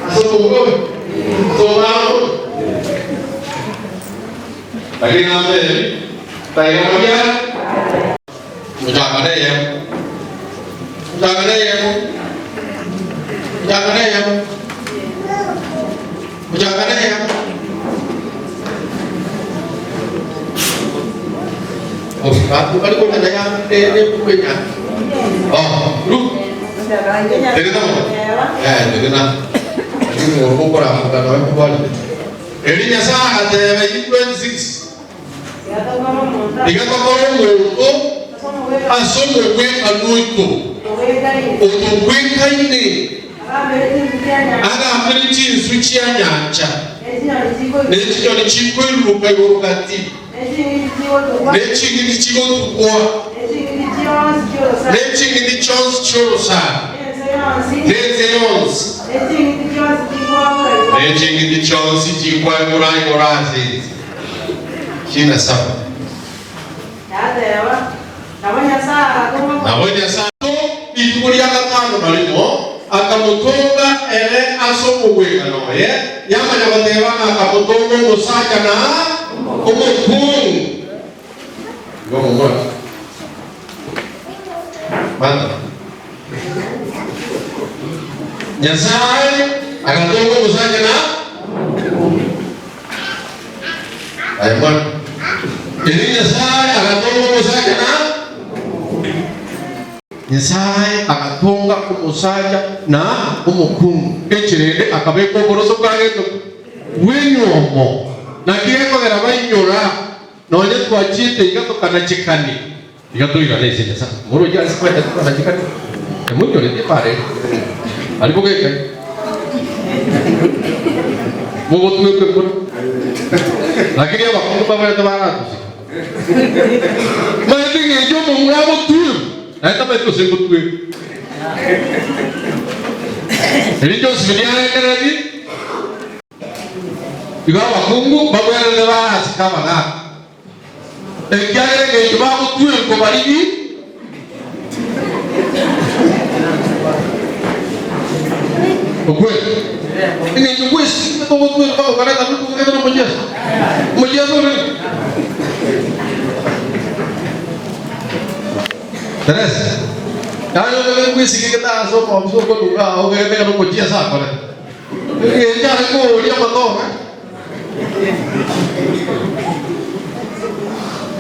I: ase omogobe ase omwana oyo. Lakini nambeeri, taiga moria mochakane eyemo, mochakane eyemo, mochakane eyemo, mochakane eyemo. Oh, bantu bari kogenda ya ne ne kumenya. Oh, ru. Tegena mo. Eh, tegena. Lakini ngokora mukano wekubali. Erio Nyasae agateeba, Iri 26 Tiga tokore omonto ase omogwekano oito, otogwekaine, agambere chinswe chia nyancha, ne chinyoni chikoiruruka igoro gati, ne ching'iti chigotugwa, ne ching'iti chionsi chi'orosana, ne ense yonsi, ne ching'iti chionsi chikwaigura igoro ase ense. 27. Nabo Nyasae rituko ria gatano na rimo akamotonga ere ase omogwekano oye, yamanya goteba ng'a akamotonga omosacha na omokungu. Igo momura Martha. Nyasae agatonga omosacha na Aye mwana. Erio Nyasae agatonga omosacha na Nyasae agatonga omosacha na omokungu. Enchera ende akabeka oboroso bw'agento bw'enywomo. Naki gekogera bainyora, nonya twachiete iga tokanachekani, iga toirane ase Nyasae. Moroche ase kwenda tokanachekani, emoinyoreti epara ere. Aria bogekai. Mogotwekwa embura. Lakini abakungu mbabwenerete baratusike. Maete eng'encho omomura agotwekwa, naye tamaeti gose ngotwekwa. Erio Josephine arekererie, igo abakungu mbabwenerete barasike amang'ana, ekiagera eng'encho bagotwekwa barigi Okweli. Eng'encho bwesike togotwekwa okareta bikugetera omocheso. Omocheso ore. Teresa. Yaani ogende bwesigete ase omobisa okoduka ao ogende ng'a nomocheso akorete. Eng'encho are kooria amatoke.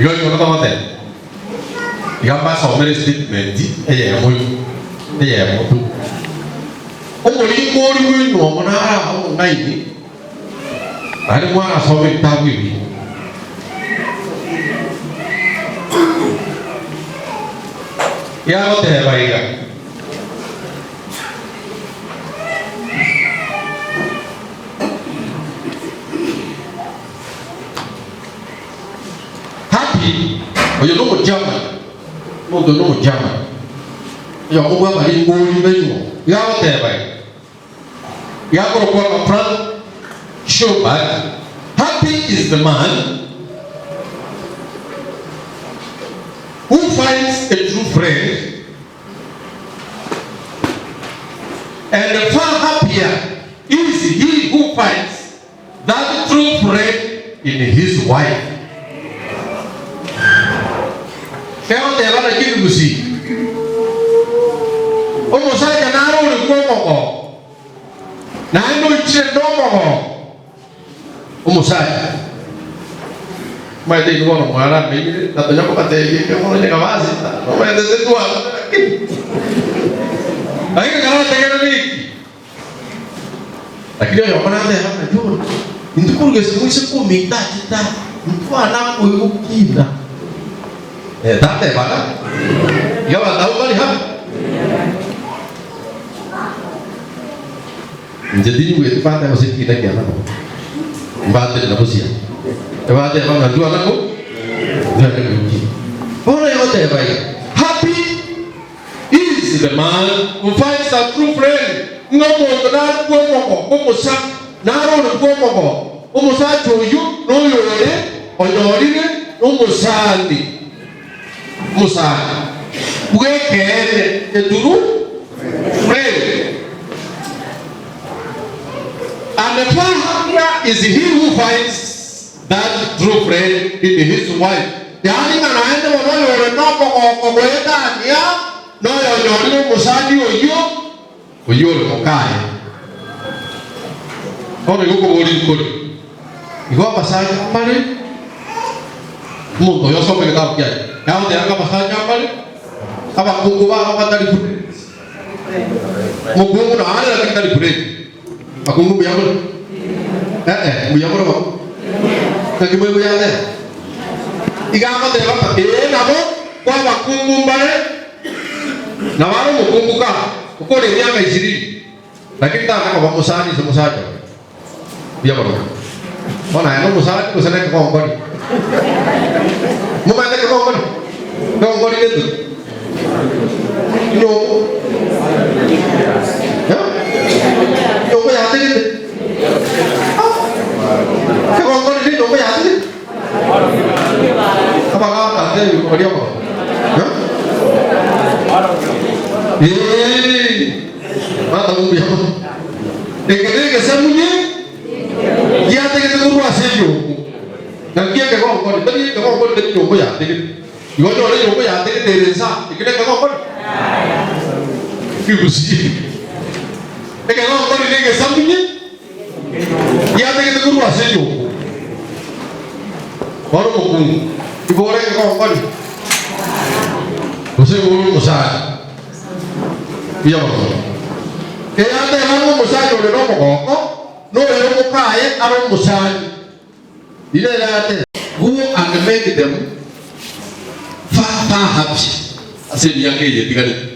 I: Igo nigo togoteba. Iga mbasomere estatement eyemo eyemo tu. Omoringo oria bw'enywomo nare abe omong'aini, naende mwarasome ebitabu ebi. Yagoteba iga. Happy, oyo nomogerman, omonto oyo nomogerman, oyomo bw'abaringori benywo, iga agoteba iga, iga akorokwa ng'a Frank Schubert, Happy is the man. finds a true friend, and far happier is he who finds that true friend in his wife. Kegoteba naki ekegusii, Omosacha nare ore bw'omogoko, naende oichire nomogoko. Omosacha, Omanyete inwe bono mwarameire, na tonya kobatebia ekero bono onye kabasita, omanyete titwabete lakini. Lakini karategerere eki, lakini oyomo nateba ng'a John, intwe korwa gese moise kominta achete aa, ntwana koigokina. Eh, tatebana. Iga abanto abwo mbari happy. Inche tinyigweti mbate gose ekina kiane nabo, mbate na bosia. Ebateba ng'a ntwana ko, ntwana koiki. Bono egoteba iga, Happy is the man who finds a true friend, ng'a omonto nare bw'omogoko omosa, nare ore bw'omogoko, omosacha oyio noyore onyorire nomosani, omosani bw'ekeene, a true friend. And far happier is he who finds that true friend in his wife. Yaani ng'a naende bono oyore nomogoko goetania noyonyorire omosani oyio, oyio ore mokaye. Bono igo okoboria nkore, igo abasacha mbare, omonto oyo osome egetabu kiaye, yagoteba ng'a abasacha mbare, abakungu babo batari friends. Mokungu nare lakini tari friend. Bakungu mbuya more? Eh eh, mbuya more bakungu? Naki mwebuyate? Iga agoteba ng'a ee nabo kwa abakungu mbare, nabo are omokungu ka okore emiaka ishirini, lakini tana koba mosani ase omosacha oye. Mbuya mono. Bono aye nomosani gose nekegonkori? Momanyete ekegonkori? Ekegonkori netutu. Nyongo. Eh? Nyongo yategete. Ah! Ekegonkori ne nyongo yategete. Abagaka ntebi baria okoba. Eh? Eh! Bata mbuya mono. Eke negesamunye giategete korwa ase enyomba. Naki ekegonkori, tari ekegonkori tari nyomba yategete. Igo onyore enyomba yategete ere nsa, eke nekegonkori? Kegusii. Ekegonkori negesamunye giategete korwa ase enyomba. Bono omokungu, igo ore ekegonkori? Gose igo ore omosacha? Buya mono. Eyateba ng'a omosacha ore nomogoko, noyo omokaye are omosani. Ira erate. Go and make them far far happy ase emiaka eye etigarete.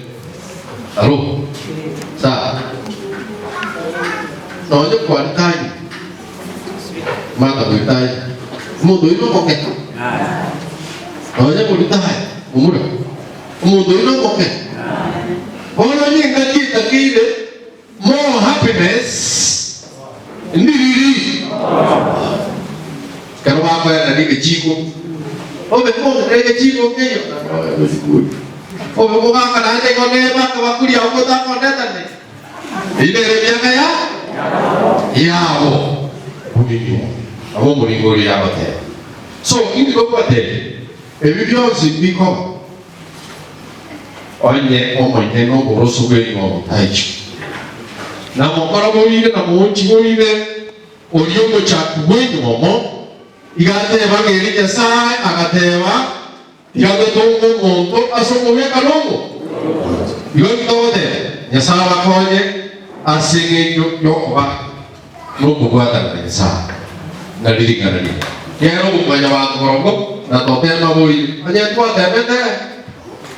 I: Aro. Sawa. Nonye kwari tayio. Mata bori tayio. Omonto oyio nomoke. Nonye bori tayo. Momura. Omonto oyio nomoke. Bono onye engaki etakeire more happiness ndiriri ekero bakoenana egechiko obe kong'ina egechiko nkeiyo obe omogaka naende igo neba akabakuri abwo otakondetane eyio nere emiaka ya yabo ominyo nabo omoringo oria agoteba so inki tokobatebia Ebi bionsi mbikoba, onye omonyene oboroso bw'enyuomo taicho, na mokora boire na moochi boire, oria omochaki bw'enyuomo iga ateba ng'a ere Nyasae agateba, Tiga totonge omonto ase omogwekano omo. Igo inki togoteba? Nyasae abakonye ase eng'encho y'okoba nokobwatana na Nyasae, na riring'ana riria. Ekiagera okomwanyabanto borobwo na totema boire. Onye ntwatemete,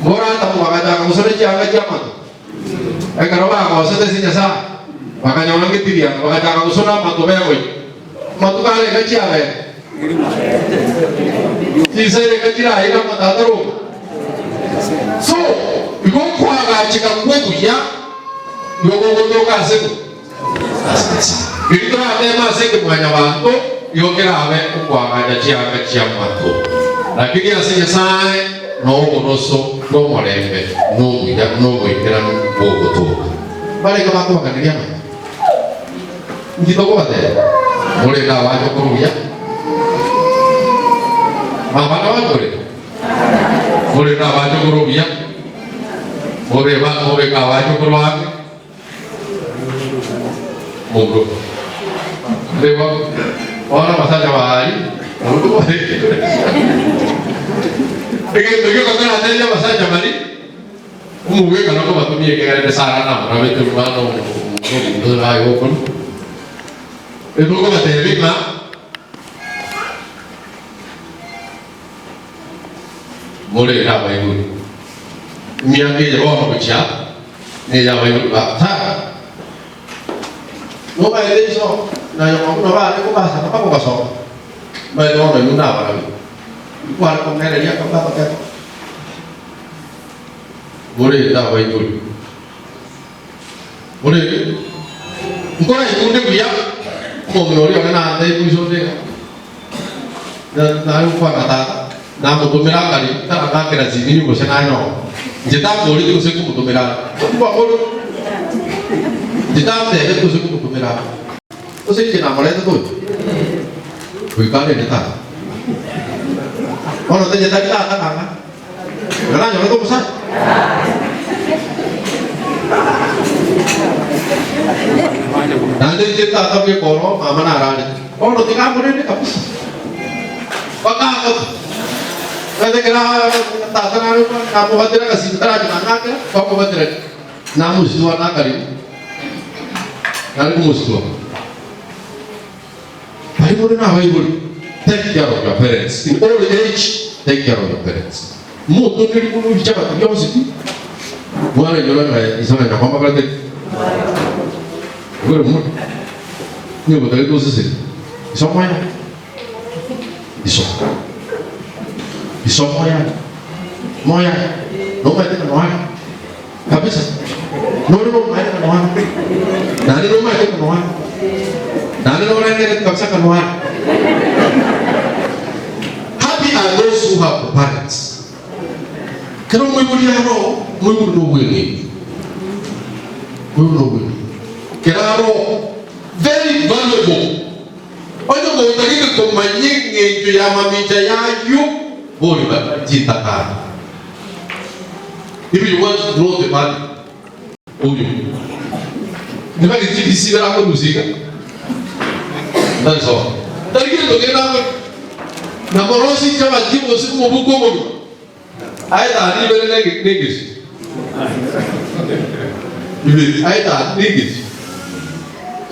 I: mboratamu bagachaka gosona chianga chi'amato. Ekero bagosete ase Nyasae, bakanyora ngetirianda, bagachaka gosona amato begoyia. Amatuko arenge chiabete, chinsa erenge chiraire amato ataroka. So, igo okoagacheka kw'obuya nigo gogotoka ase ng'o? Ase Nyasae. Riria torateme ase ekemwanyabanto, nigo kerabe okoagacha chianga chi'amato. Lakini ase Nyasae. Noboroso bw'omorembe nobuya noboikeranu bogotoka. Barenge bakobaganeria amaya. Inki tokobatebia? Morende abachokoro buya. Mabana bachore. Morende abachokoro buya. Moreba mobeke abachokoro ang'e. Mundu. Reba bono abasacha baria nabo tobarenge. Egento gioka toratebie abasacha baria, omogwekano okobatomia ekiagera ere Sara namorabete omwana omonto aye gokorwa. Etokobatebia ng'a Morende abaibori. Emiaka eye bono gochia ney'abaibori ba tata. Nomaete iso na nyoko buna baare kobasaba mpaka ogasoka. Omanyete bono inwe nabarabi. Kware kong'ereria akabwato keko. Morende abaibori. Morende. Nkoraigure buya omong'ina oria one nantebie iso onde iga. Nare gokwana tata, namotomera akare tarang'akera chiminyu gose nanyora. Inche tamboreti gose komotomera are. Tibakori. Inche tamtebeti gose komotomera are. Gose inche namoretete oyo? Goika arende tata. Bono tenye tari tata ng'a ng'a. Iga nanyorete omosacha. Naende inche tata bweka oro mama nararete. Bono tiga amorende kabisa. Mpaka agote. Omanyete ekero tata nare namobatera agasimi taracha nang'akera, twamobatera namositua nakarigwa. Nare komositua. Baria more nabaibori, take care of your parents. In old age, take care of your parents. Motoneri buna ebichabati bionsi pi, mwarainyora ng'a iso na nyoko mbakorete ki? Okwere muna. Onye gotagete oseseni, iso moya. Iso. Iso moya. Moya. Nomaete ng'a noare. Kabisa. Nore nomaete ng'a noare. Naende nomaete ng'a noare. Naende norengereti kabisa ng'a noare. Happy are those who have the parents. Kera omoibori aro, omoibori nobweng'encho. Omoibori nobweng'encho. Kera aro, very valuable. Onye gotagete komanya engencho y'amamincha y'ayio, bori chintakana. If you want to know the value oyo nibari chibisi barakorusia iga ntarisoma tari gento kende akore na morosi chichabati gose omobuko omogima aye tari ibere negesu ibere aye tari negesu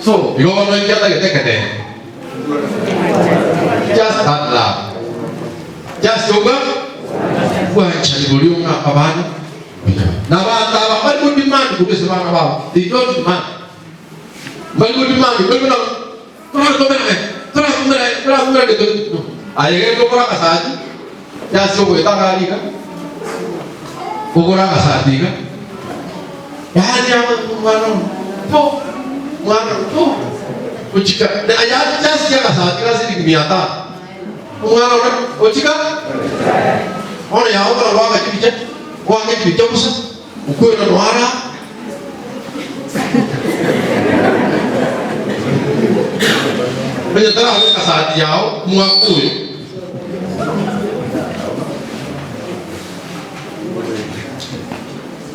I: so igo bono inki atagete eketengo just that love Just obwa bwanchani boria ng'a abana buya. Na abanto aba mbari go demand korwa ase abana babo. They don't demand. Mbari go demand, mbari buna toratomera toratomera toratomera gento no. Aye genda ogore agasati, just ogoeta agari iga, ogore agasati iga, yaani abanto omwana one po, mwana one po, gochika yaani just agasati ga siringi mia tano. Omwana one ochika bono yago kora goaka chibicha, goaka chibicha bosa, okwera noara. Onye tarabeka sati yao omwaka oyo.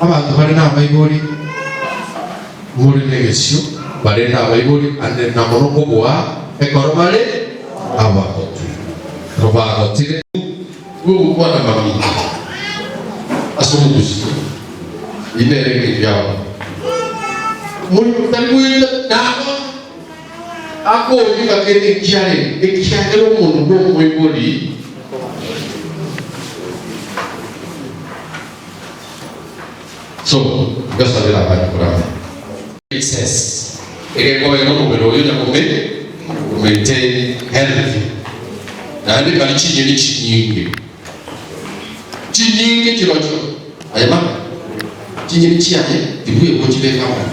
I: Abanto bare nabaibori more negesio, bare nabaibori ande na mono kobua ekero bare abagotu. Ekero bagotire gokwana mamincha ase omogusii, eyio nere engencho y'abagotu. Tari goeta nabo akoyika kende ekiarenge, ekiagera omonto bw'omoibori So, ngasabera abana korama. Excess egekoera omobere oyo onya kome maintain healthy naende kari chinyeni chinyinge chinyinge chirochio aye mama chinyeni chiaye tibwebi gochibeka amo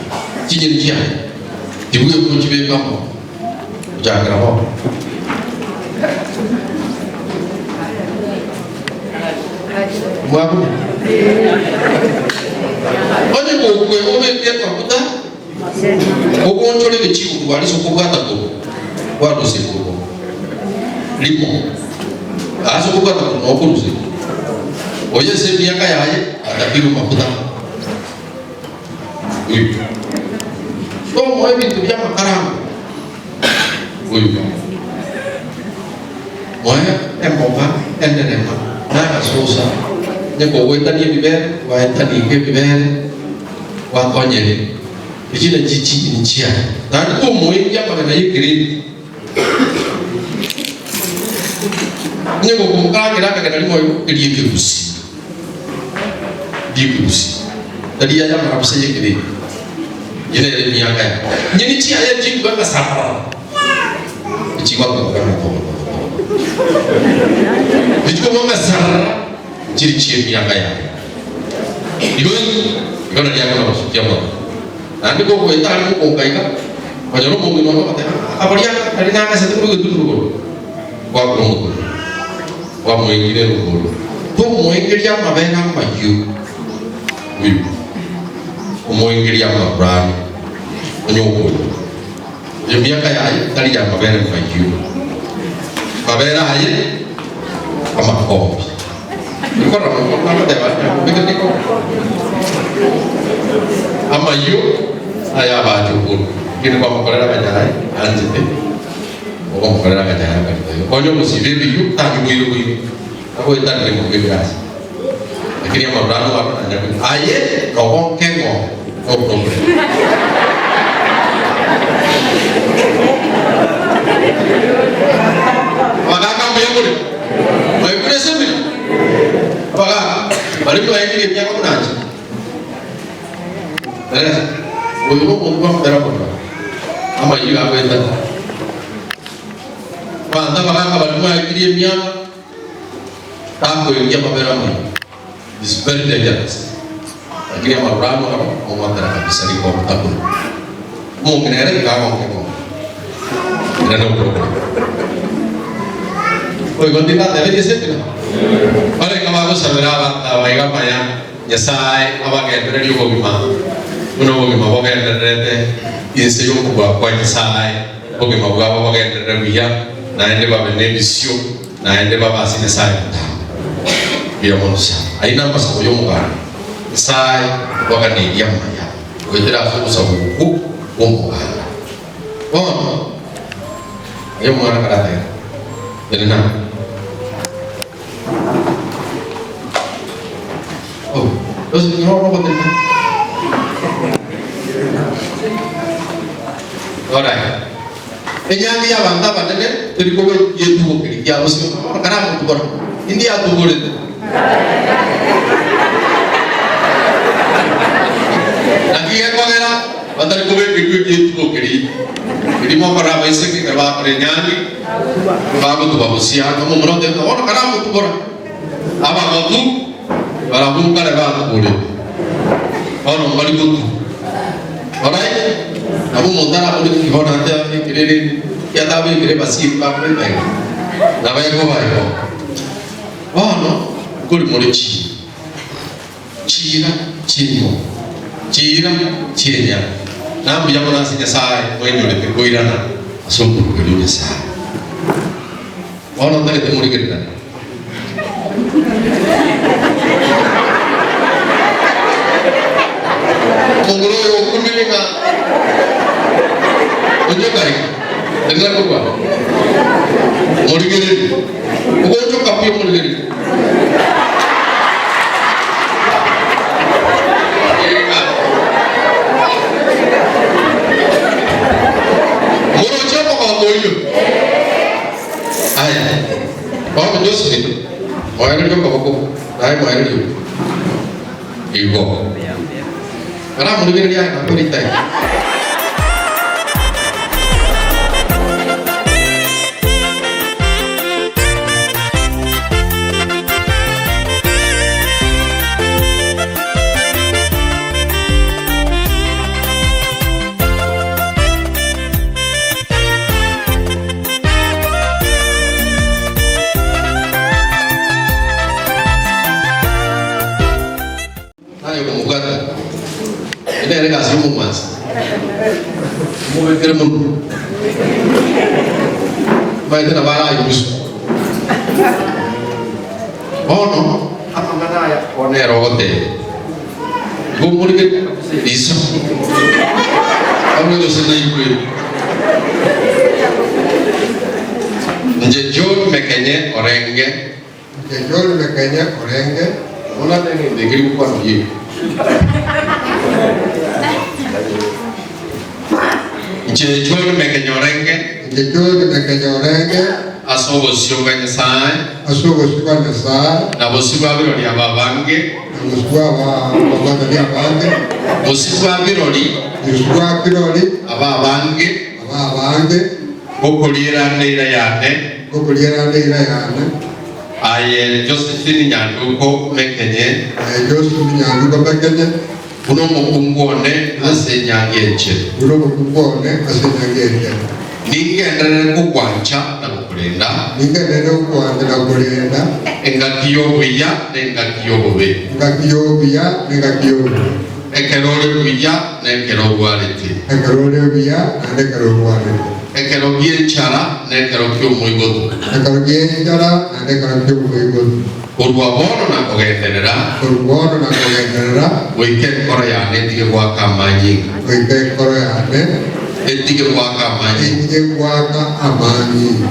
I: chinyeni chiaye tibwebi gochibeka amo gochakera bono. Mwakumia? Onye gokwe obeke amaguta, ogonchore egechiiko korwa aria ase okobwata korwa, kwarusia korwa rimo, ase okobwata korwa noo okorusia. Oyo ase emiaka yaye atakirwe mafuta. Oyo. Tomoa ebinto bi'amakarango. Oyo. Moe emboga, enderema, na agasosa, onye kogoetania ebibere, gwaetania iga ebibere, gwakonyeria. Echi nachio chinyeni chiaye. Naende tomoengia amagena y'ekereti. Onye gokomokarangera akagena rimo igo, erio ekerusi. Ri'ekerusi. Tari aya amarabusa y'ekereti. Eye nere emiaka yaye. Nyeni chiaye chikwe amasakara. Echikobua chiri chi'emiaka yaye. Igo igo nario akona gosukia mono. Naende kogoeta are mokonga iga, okonyora omong'ina one ogoteba, Akaboria aka tari nagesete korwa egetunwa igoro, gwakora omotwe, kwamoengire rogoro, tomoengeria amabere amayio oyo, omoengeria amarurano onye okoria. Emiaka yaye tari y'amabere mayio, mabere aye amakombi. Nikorora omonto agoteba nyakombeke nigo amayio aya abachokoro. Lakini kwamokorera aganyaye anchete, okomokorera aganyaye akarita igo. Konya omosibe ebiyio tari boire boire, agoetanire korwa ebirasi. Lakini amarurano aro nanyakonywa aye nogonka eng'ombe nokorokora. Abagaka mbuya more? Mwaigure ase emeremo? Abagaka baria mwaegeria emiaka buna inche. Teresa, oyo nomonto bwamotera korora amayio agoetana. Abanto abagaka baria mwaegeria emiaka Takoengia amabera amayio is very dangerous lakini amarurano aro omwatera kabisa riko omotakuna omong'ina ere iga agonke ng'ombe ere nokorokora oigo ndindatebetie ase ekina barenge bagosabera abanto aba iga amaya Nyasae abagendererie obogima buna obogima bogendererete inse y'okobua kwa Nyasae obogima bwabo bogenderere buya naende babe nebisio Naende babe ase Nyasae botambe. Mbuya mono sana. Ayio namasabo y'omoganda. Nyasae obaganeirie amaya goetera ase ogosaba okwo kw'omoganda. Bono, aye omwana karatebe, Tenena. Oh, Joseph, noro ogotenena. Alright. Enyangi y'abanto abanene teri koba y'etugo keria kia bosio, na bono karamotugora, indi atugorete? Naki gekogera batari kobeka ekio eki'etugo keria keria mokorora abaiseke ekero bakora enyangi, bagotuba bosio amo momura oteba ng'a bono karamotugora, abagotu barabwo nkare batugorete, bono mbari gotuga. Alright? Nabo omonto arabore ng'aki bono ante abekire rende, ki atabekire ebasieri bakobeka iga, nabo ekoba igo. Bono, nkori more chiira, chiira chi'enyomba, chiira chi'enyama, na mbuya mono ase Nyasae mwenyorete koirana ase okorugeria o Nyasae. Bono ntagete morigereranie. Omonguru oyo okumire ng'a onchoka iga, tenena korwa aa, morigererie, ogoonchoka pi omorigererie. Iga. Moroche omogongo oyio? Aya, bono Josephine, moererie okoboko, naye moererie oko. Igo. Karamorigereria aye nakore ritaiga. Mobekere monwe. Omanyete nabo arayusu. Bono amang'ana aya bono ere ogoteba. Igo omorigereria kabisa eriso. Aure gose naigwere. Inche John Mekenye orenge.
F: Inche John Mekenye orenge.
I: Bono ande egento ekeri gokwana oyio. Inche John Mekenye orenge.
F: Inche John Mekenye orenge.
I: Ase obosio bwa Nyasae.
F: Ase obosio bwa Nyasae.
I: Na bosio bwa birori aba abange.
F: Na bosio bwa ababani abange.
I: Bosio bwa birori.
F: Bosio bwa birori.
I: Aba abange.
F: Aba abange.
I: Ngokoriera neira yane.
F: Ngokoriera neira yane.
I: Aye Josephine Nyanduko Mekenye.
F: Aye Josephine Nyanduko Mekenye.
I: Buna omokungu one ase enyangi enchenu.
F: Buna omokungu one ase enyangi enchenu.
I: Ningenderere kogwancha na gokorenda.
F: Ningenderere kogwancha na gokorenda.
I: Engaki y'obuya na engaki y'obobe.
F: Engaki y'obuya na engaki y'obobe.
I: Ekero ore buya na ekero orwarete.
F: Ekero ore buya naende ekero orwarete.
I: Ekero gi'enchara na ekero ki'omoigoto.
F: Ekero gi'enchara naende ekero ki'omoigoto.
I: Korwa bono na kogenderera.
F: Korwa bono na kogenderera.
I: Goika enkoro yane etige goaka amanyinga.
F: Goika enkoro yane.
I: Etige goaka amanyinga.
F: Etige goaka amanyinga.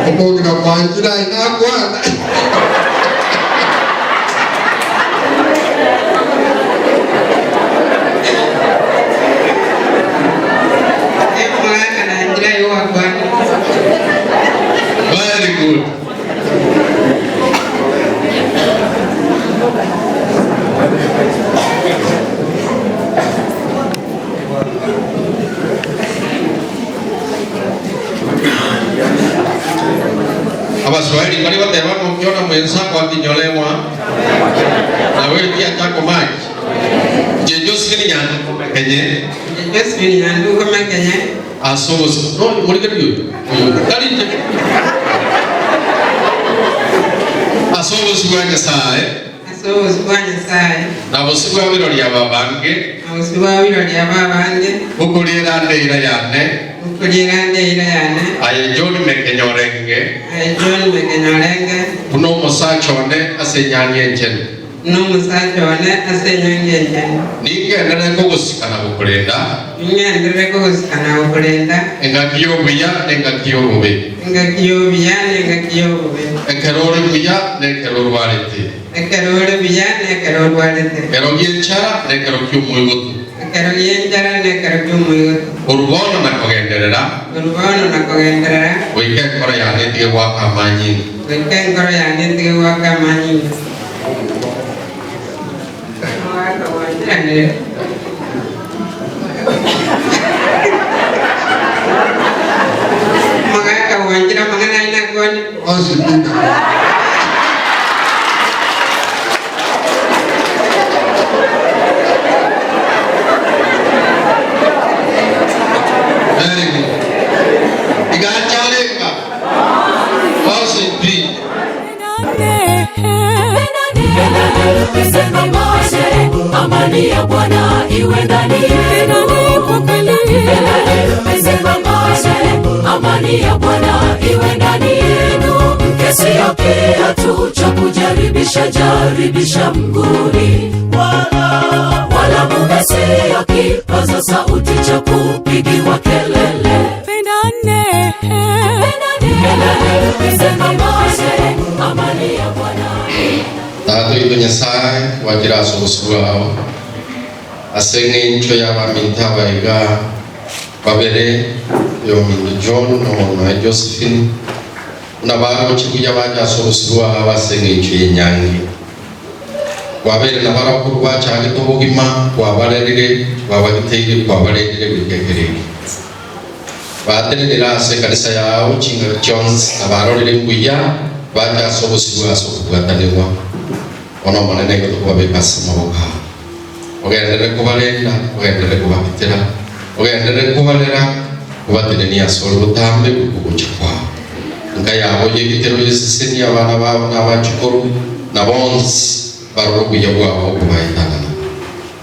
F: Omong'ina bwanchire aye nakwana.
L: Omogaka nanchire aye gwakwana.
I: Very good. Abaswahili bari goteba ng'a okiona mwensako akinyolewa na wetia chako maji. Inche Josephine Nyanduko Mekenye.
L: Inche Josephine Nyanduko Mekenye.
I: Ase obosio no morigererie oyo oyo tari inche. Ase obosio bwa Nyasae.
L: Ase obosio bwa Nyasae.
I: Na bosio bwa birori aba abange.
L: Na bosio bwa birori aba abange.
I: Ngokoriera nde eira yane.
L: Ngokoriera nde eira yane.
I: Aye John Mekenyorenge.
L: Aye John Mekenyorenge.
I: Buna omosacha one ase enyangi enchenu.
L: Buna omosacha one ase enyangi enchenu.
I: Ningenderere kogosika na gokorenda.
L: Ningenderere kogosika na gokorenda.
I: Engaki y'obuya na engaki y'obobe.
L: Engaki y'obuya na engaki y'obobe.
I: Ekero ore buya na ekero orwarete.
L: Ekero ore buya na ekero orwarete.
I: Ekero gi'enchara na ekero ki'omoigoto.
L: Ekero gi'enchara na ekero ki'omoigoto.
I: Korwa bono na kogenderera.
L: Korwa bono na kogenderera.
I: Goika enkoro yane etige goaka amanyinga.
L: Goika enkoro yane etige goaka amanyinga. Omogaka bwanchiranire. Omogaka bwanchire amang'ana aye nakwane.
F: Onsi pi nakwane.
I: Very good. Iga acharenga. Onsi pi.
B: Amani ya Bwana iwe ndani yenu. Amani ya Bwana iwe ndani yenu. Mke sio kiatu cha kujaribisha jaribisha mguuni, wala mume sio kipaza sauti cha kupigiwa kelele. Amani ya Bwana.
I: Tata oito Nyasae, gwachire ase obosio bwao, ase eng'encho y'abaminto aba iga babere, oyominto John na omonoe Josephine, buna baroche buya bache ase obosio bwao ase eng'encho y'enyangi. Kwabeire nabarabwo korwa gwachagete obogima, kwabarerire, kwabagiteire, kwabarendire goika ekero eke. Batenenire ase ekanisa yao chingaki chionsi, na barorire mbuya bache ase obosio ase okobwatanigwa. Bono Omonene, igo tokobabeka ase amaboko ao. Ogenderere kobarenda, ogenderere kobagitera, ogenderere kobarera, obatenenie asore botambe bw'ogocha kwao. Enka yabo y'egitero y'eseseni, abana babo na abachukuru, na bonsi barore obuya bwao okobaetanana.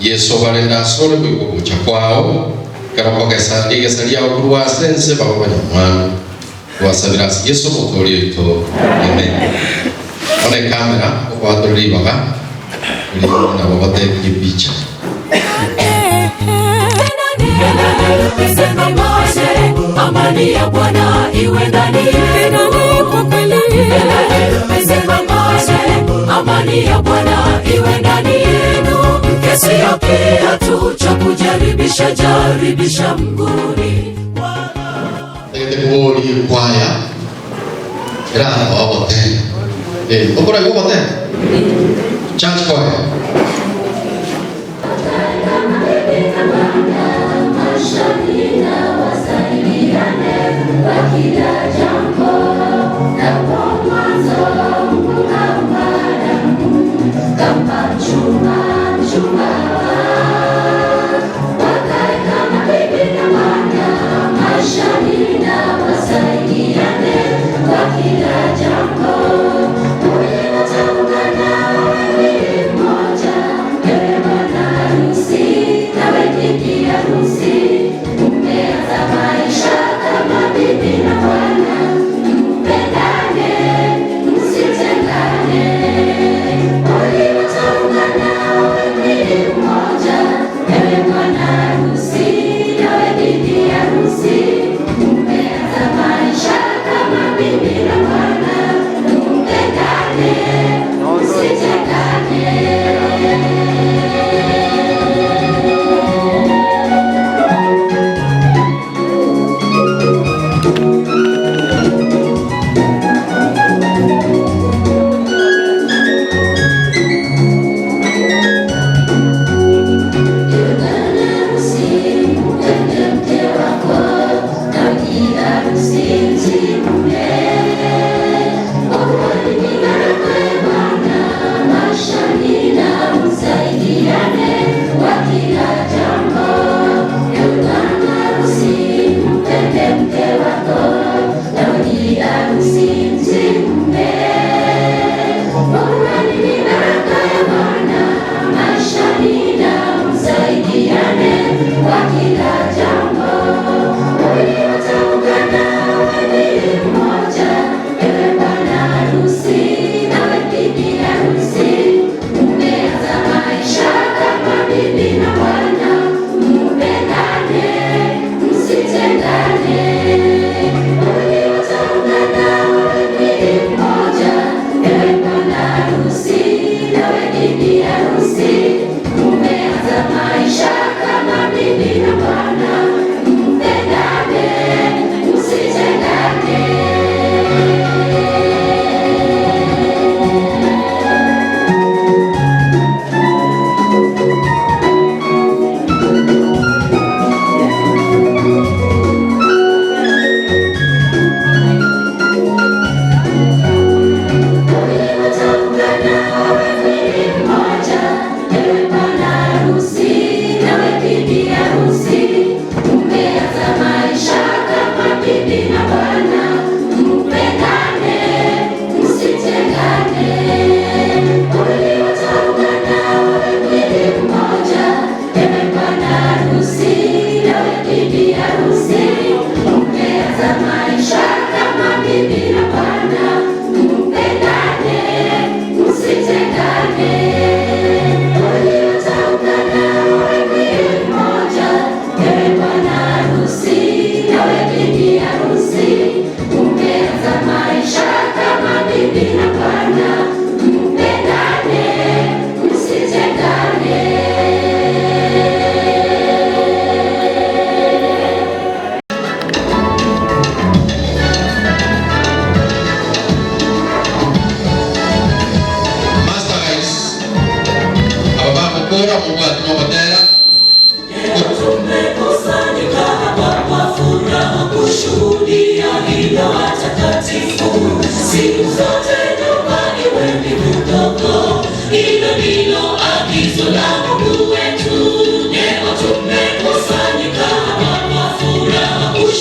I: Yeso obarende asore goika ogocha kwao, ekero okogesa rigesa riao korwa ase ense babe abanyamwando. Twasabire ase Yeso Omotooria oito. Amen. Bono ekamera okoatora ribaga erinde nabo batekie epicha.
B: Amani ya Bwana iwe ndani yenu. Amani ya Bwana iwe ndani yenu. Mke sio kiatu cha kujaribisha jaribisha mguuni.
I: Ntagete koboria ekwaya eratoa ogotera. Eh, okoraigwa ogotera? Church choir.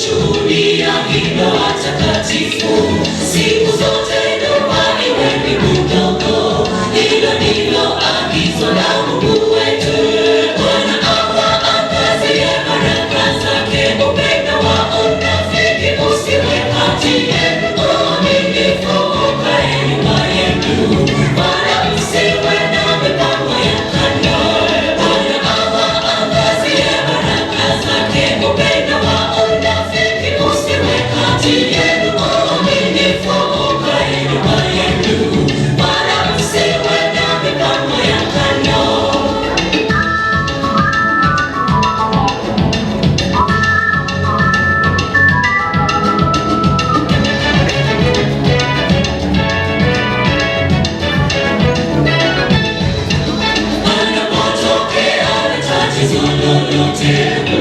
B: kushuhudia hii ndoa takatifu. Siku zote ndoa iwe ni mdogo, hilo ndilo agizo la Mungu wetu. Bwana awaangazie baraka zake, upendo wa unafiki usiwe kati yenu, uaminifu ukae nyuma yenu, wala msiwe na mipango ya kando. Bwana awaangazie baraka zake, upendo wa unafiki usiwe kati yenu, uaminifu ukae nyuma yenu, wala msiwe na mipango ya kando. Panapotokea tatizo lolote,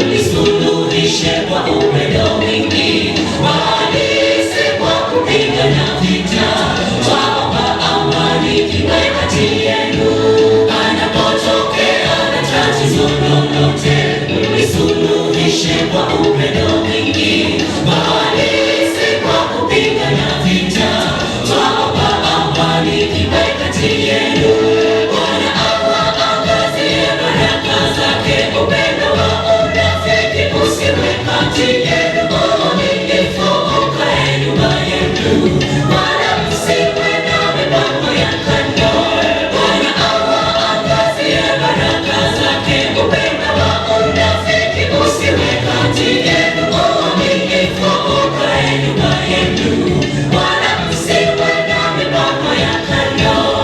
B: ulisuluhishe kwa upendo mwingi, bali si kwa kupigana vita. Twaomba amani iwe kati yenu. Panapotokea tatizo lolote, ulisuluhishe kwa upendo mwingi, bali si kwa kupigana vita. Twaomba amani iwe kati yenu. Bwana awaangazie baraka zake, upendo wa unafiki usiwe kati yenu, uaminifu ukae nyuma yenu, wala msiwe na mipango ya kando. Bwana awaangazie baraka zake, upendo wa unafiki usiwe kati yenu, uaminifu ukae nyuma yenu, wala msiwe na mipango ya kando.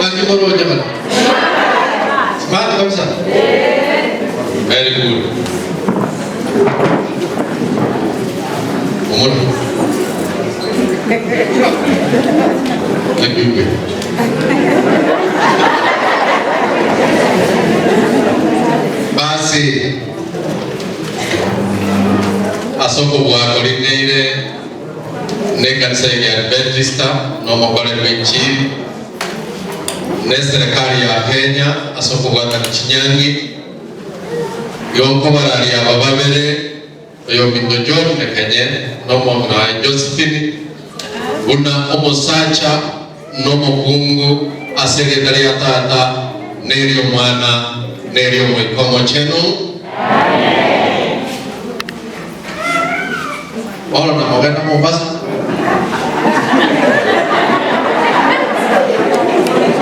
I: Naki moroche bana? Smart kabisa. Very good. Omoro. Naki Basi ase okobua koringeire Nekanisa y'Egeadventista na omokoreri bw'enchiri, na eserekari ya Kenya ase okobwatana chinyangi, y'okobararia aba babere, oyominto John Ekenye na omong'ina oye Josephine. Buna omosacha na omokungu ase erieta ria Tata, na eri'Omwana, na eri'Omoika Omochenu. Bono namogenda Mombasa.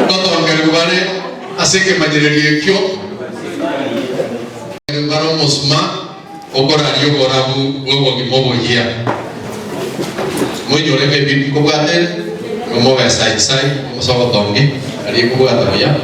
I: Ngotongerigwa bare ase ekemanyererio ekio bare omosuma okoraria oborabu bw'obogima oboyia. Moinyore ng'a ebibi nkobwate ere, nigo mobe sai sai ase obotongi, aria ekobwata buya.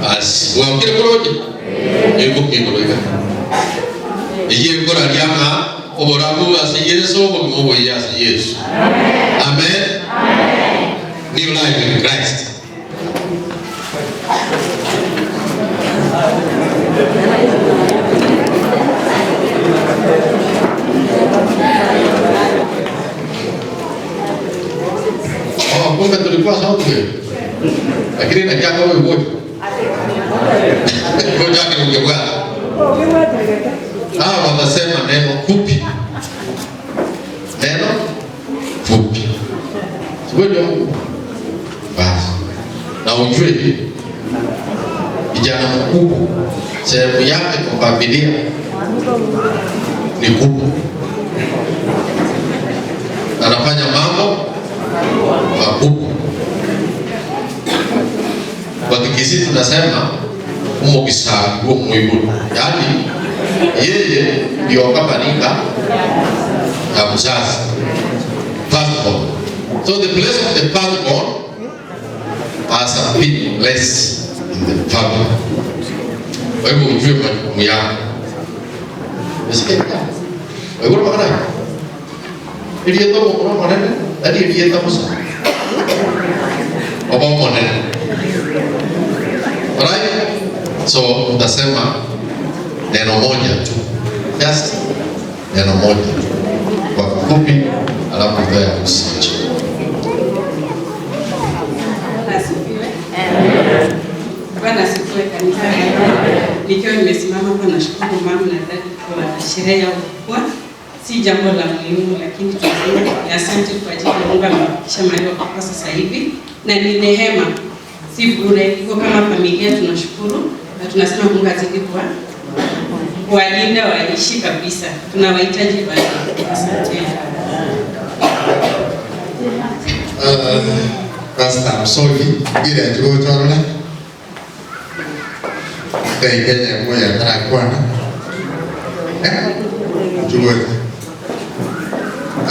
I: Basi, bwakire koroche? Eboki igoro iga. Eyio ekoraria ng'a oborabu ase Yeso, obogima oboyia ase Yeso. Amen. New life in Christ. Oh, kumbe tulikuwa sauti wewe. Lakini na chako wewe wote. Ngoja yake ungebwana. Hawa watasema neno fupi. Neno fupi. Sikweli basi. Na ujue kijana mkubwa sehemu yake kwa familia ni kubwa, anafanya mambo makubwa. Kwa Kikisii tunasema umukisangu mwigulu, yaani yeye ndio kabanika ya mzazi firstborn. So the place of the firstborn has a bit less in the family. Kwa hivyo ujue majukumu yako. Umesikia? Waiguru makana. Erieta omokoro omonene, tari erieta bosa. Oba omonene. Alright? So utasema neno moja tu. Just neno moja tu. Kwa kifupi, alafu utoe harusi.
L: Bwana asifiwe. Bwana asifiwe kanisa. Nikiwa nimesimama hapa nashukuru mama na dadi kwa sherehe yao kubwa. Si jambo la muhimu, lakini tunasema ni asante kwa ajili ya Mungu amewafikisha mahali wako sasa hivi, na ni neema, si bure. Hivyo kama familia tunashukuru na tunasema Mungu azidi kuwa kuwalinda waishi kabisa, tunawahitaji bado. Asante.
F: Pastor Msoli gira njugochorora Ngai Kenya moya tarakwana njugocha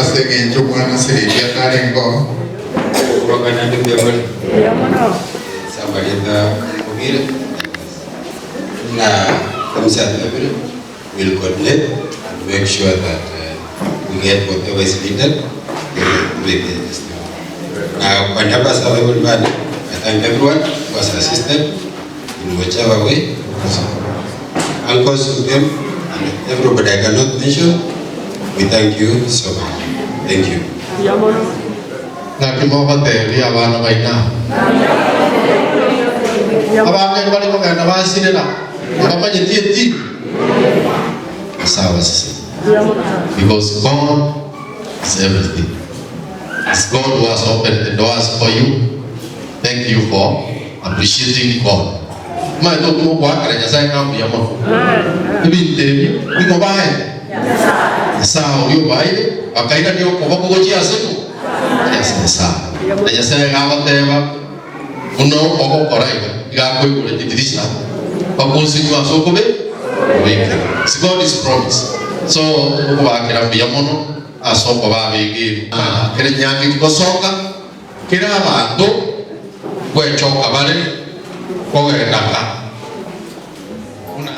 F: ase eng'encho omwana sereti atarengo
M: Kurogana ndi mbyamuli Samarieta Obire na Kamsat Obire will coordinate and make sure that we get whatever is needed with the system. Now, kwa niaba ya everybody, I thank everyone who has assisted in whichever way possible. Uncles who came and everybody I cannot mention, we thank you so much. Thank you.
I: Naki mogoteebia abana baino aba? Abange mbare kogenda basirera, mbamanyeti eti Nyasae abasesenie. Because God is everything. It's God who has opened the doors for you. Thank you for appreciating God. Omanyete okwo mogoakera Nyasae ng'a mbuya mono. Ebinto ebio nigo bae Nyasae oria obaeire bakairania okoboko gochia ase ng'o? Gochia ase Nyasae. Na Nyasae iga agoteba buna ogokora iga, iga akoigora chidirisha bakonsinywa ase okobe obekera. It's God's promise. So okobaakera mbuya mono ase okoba abegeni. Kera enyangi tigosoka, kera abanto gwechoka bare kogenda ka. Buna.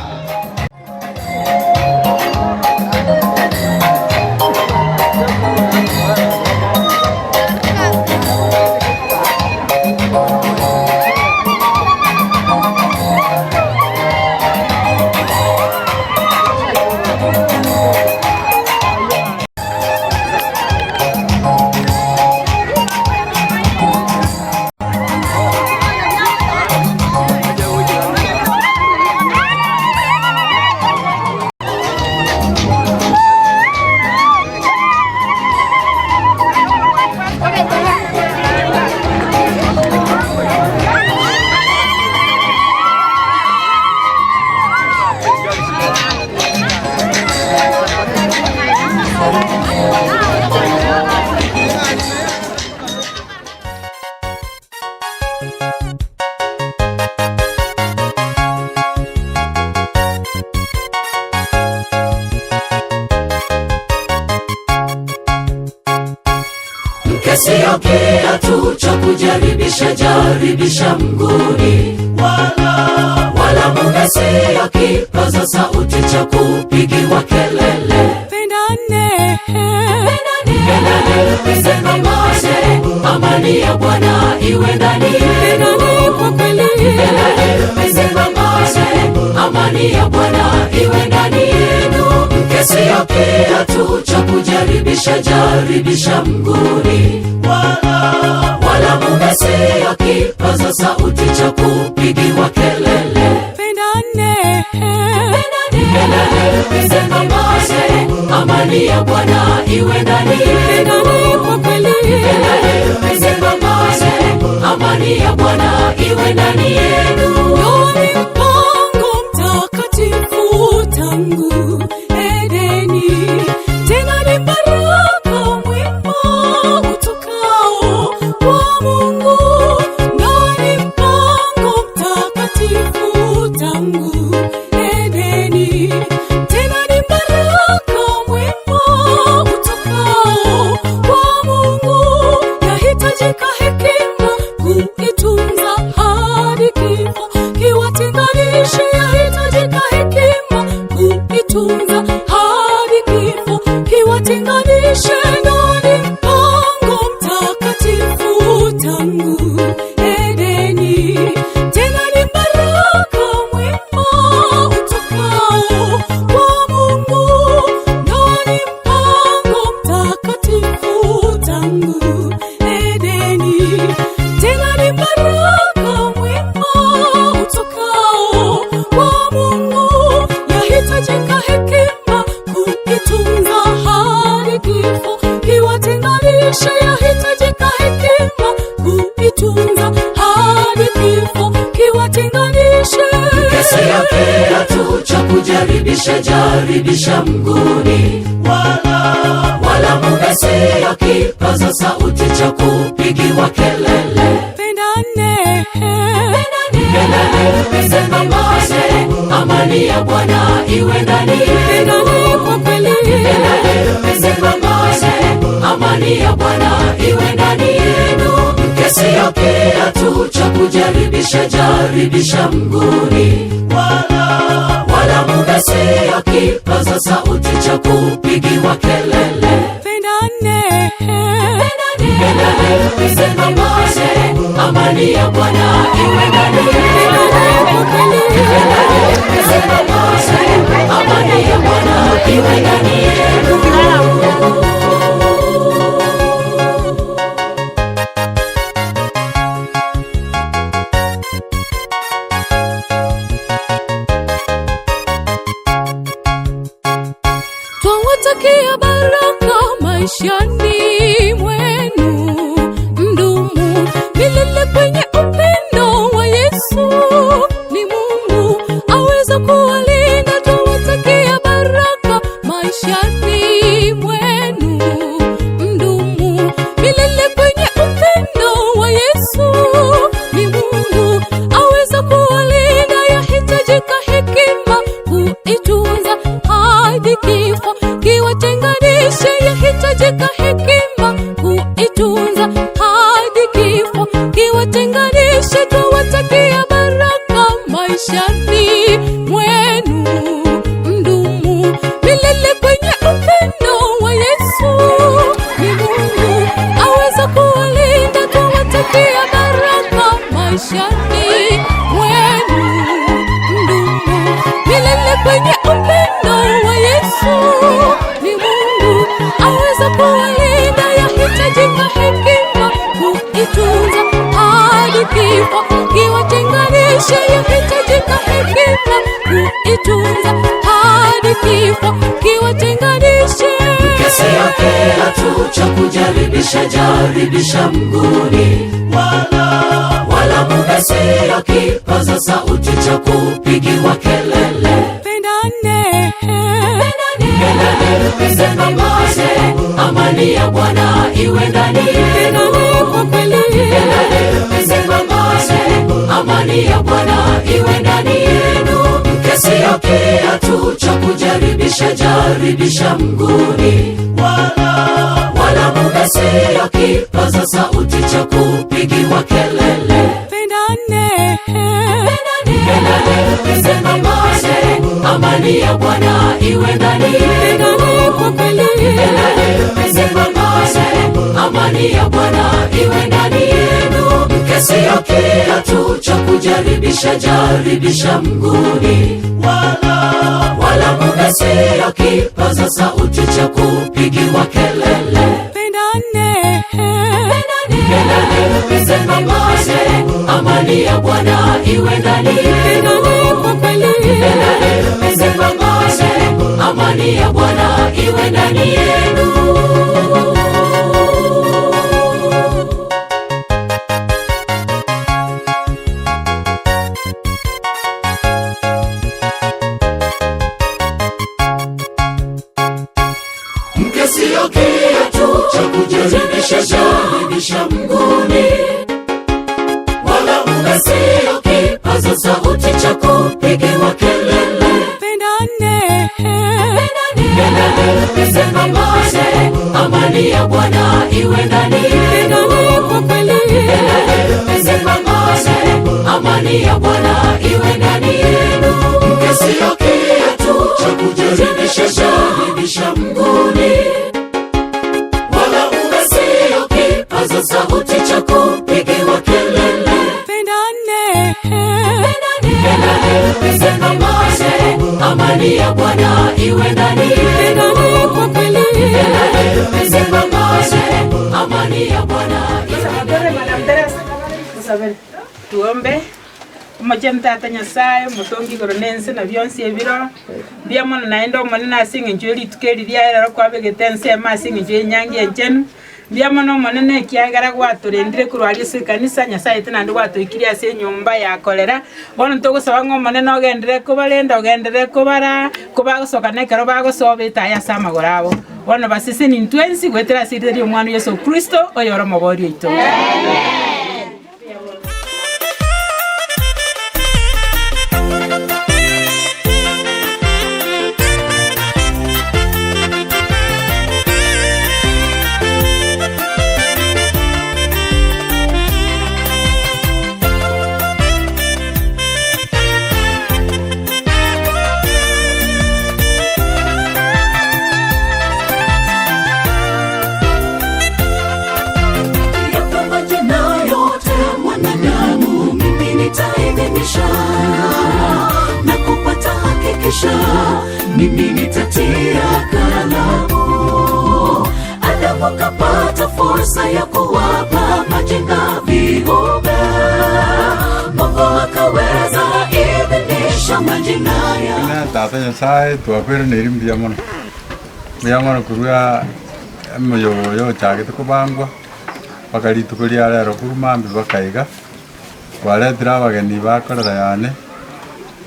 B: Mke sio kiatu cha kujaribisha jaribisha mguuni, wala wala mume sio kipaza sauti cha kupigiwa kelele.
N: Pendane,
B: Pendane, pendane, amani ya Bwana iwe ndani yenu.
N: Pendane kwa kweli.
B: Pendane, pendane, amani ya Bwana iwe ndani yenu. Mke sio kiatu cha kujaribisha jaribisha mguuni, wala wala mume sio kipaza sauti cha kupigiwa kelele.
N: Pendane,
B: Pendane, pendane, amani ya Bwana iwe ndani yenu.
N: Pendane kwa kweli.
B: Pendane, pendane, amani ya Bwana iwe ndani yenu.
N: Ndoa ni mpango mtakatifu tangu Edeni, tena ni baraka mwema utokao kwa Mungu. Ndoa ni mpango mtakatifu tangu Edeni, tena ni baraka mwema utokao kwa Mungu. Yahitajika hekima kuitunza hadi kifo kiwatenganishe. Yahitajika hekima kuitunza hadi kifo kiwatenganishe. Ndoa ni mpango mtakatifu tangu Edeni, tena ni baraka mwema utokao kwa Mungu. Ndoa ni mpango mtakatifu tangu Edeni, tena ni baraka mwema utokao kwa Mungu. Yahitajika hekima kuitunza hadi kifo kiwatenganishe. Yahitajika hekima kuitunza hadi kifo kiwatenganishe.
B: Mke sio kiatu cha kujaribisha jaribisha mguuni, wala wala mume sio kipaza sauti cha kupigiwa kelele.
N: Pendane,
B: Pendane, pendane, amani ya Bwana iwe ndani yenu.
N: Pendane kwa kweli.
B: Pendane, pendane, amani ya Bwana iwe ndani yenu. Mke sio kiatu cha kujaribisha jaribisha mguuni, wala wala mume sio kipaza sauti cha kupigiwa kelele.
N: Pendane,
B: Pendane, pendane, amani ya Bwana iwe ndani yenu. Pendane, pendane, amani ya Bwana iwe ndani yenu.
N: Twawatakia baraka maishani mwenu, mdumu milele kwenye upendo wa Yesu. Ni Mungu aweza kuwalinda. Twawatakia baraka maishani mwenu, mdumu milele kwenye upendo wa Yesu. Ni Mungu aweza kuwalinda. Yahitajika hekima kuitunza hadi kifo kiwatenganishe. Yahitajika hekima kuitunza hadi kifo kiwatenganishe. Twawatakia baraka maishani mwenu, mdumu milele kwenye upendo wa Yesu. Ni Mungu aweza kuwalinda. Twawatakia baraka maishani mwenu, mdumu milele kwenye upendo wa Yesu. Ni Mungu aweza kuwalinda. Yahitajika hekima kuitunza hadi kifo kiwatenganishe. Yahitajika hekima kuitunza hadi kifo kiwatenganishe.
B: Mke sio kiatu cha kujaribisha jaribisha mguuni, wala wala mume sio kipaza sauti cha kupigiwa kelele.
N: Pendane,
B: Pendane, pendane, amani ya Bwana iwe ndani yenu.
N: Pendane kwa kweli.
B: Pendane, pendane, amani ya Bwana iwe ndani yenu. Mke sio kiatu cha kujaribisha jaribisha mguuni, wala wala mume mume siyo kipaza sauti cha kupigiwa kelele.
N: Pendane,
B: Pendane, mshikamane, amani ya Bwana iwe ndani yenu.
N: pendane kwa kweli,
B: Pendane, mshikamane, amani ya Bwana iwe ndani yenu. Mke siyo kiatu cha kujaribisha jaribisha mguuni, wala mume siyo kipaza sauti cha kupigiwa kelele.
N: pendane,
B: Pendane, mshikamane, amani ya Bwana iwe ndani yenu.
N: pendane kwa kweli,
B: Pendane, mshikamane, amani ya Bwana iwe ndani yenu. Mke siyo kiatu cha kujaribisha jaribisha mguuni, wala mume siyo kipaza sauti cha kupigiwa kelele.
N: pendane,
B: Pendane, mshikamane, amani ya Bwana iwe ndani yenu.
N: pendane kwa kweli,
B: Pendane, mshikamane, amani ya Bwana iwe ndani yenu. Mke siyo kiatu cha kujaribisha jaribisha mguuni, wala mume siyo kipaza sauti cha kupigiwa kelele.
N: pendane,
B: Pendane, mshikamane, amani ya Bwana iwe ndani yenu.
N: pendane kwa kweli,
B: Pendane, mshikamane, amani ya Bwana iwe
O: Tore Madam Teresa. Usabere. Tuombe. Omochenu tata Nyasaye omotongi igoro na ense na bionsi ebiro mbuya mono naende omonene ase eng'encho ya rituko eri riaye rero kwabegete ensemo ase eng'encho ya enyangi enchenu mbuya mono omonene ekiagera gwatorendire korwa aria ase ekanisa Nyasaye ete naende gwatoikirie ase enyomba yakorera bono togosaba ng'a omonene ogenderere kobarenda ogenderere kobara kobagosoka na ekero bagosoba etaya ase amagoro abo bono baseseni intwe ensi goetera ase erita ria omwana Yeso Kristo oyore omobori oito.
B: Ya pamoja na yote mwanadamu, mimi nitaidhinisha na kupata hakikisha, mimi nitatia kalamu. Adamu akapata fursa ya kuwapa majina viumbe, Mungu akaweza idhinisha majina ya
H: Na tata Nyasaye twakwiranĩire mbuya mũno mbuya mũno kurua emoyoyo ochagete kobangwa mpaka rituko ria rero korwa mambia bakaiga kwaretire abageni bakorera yane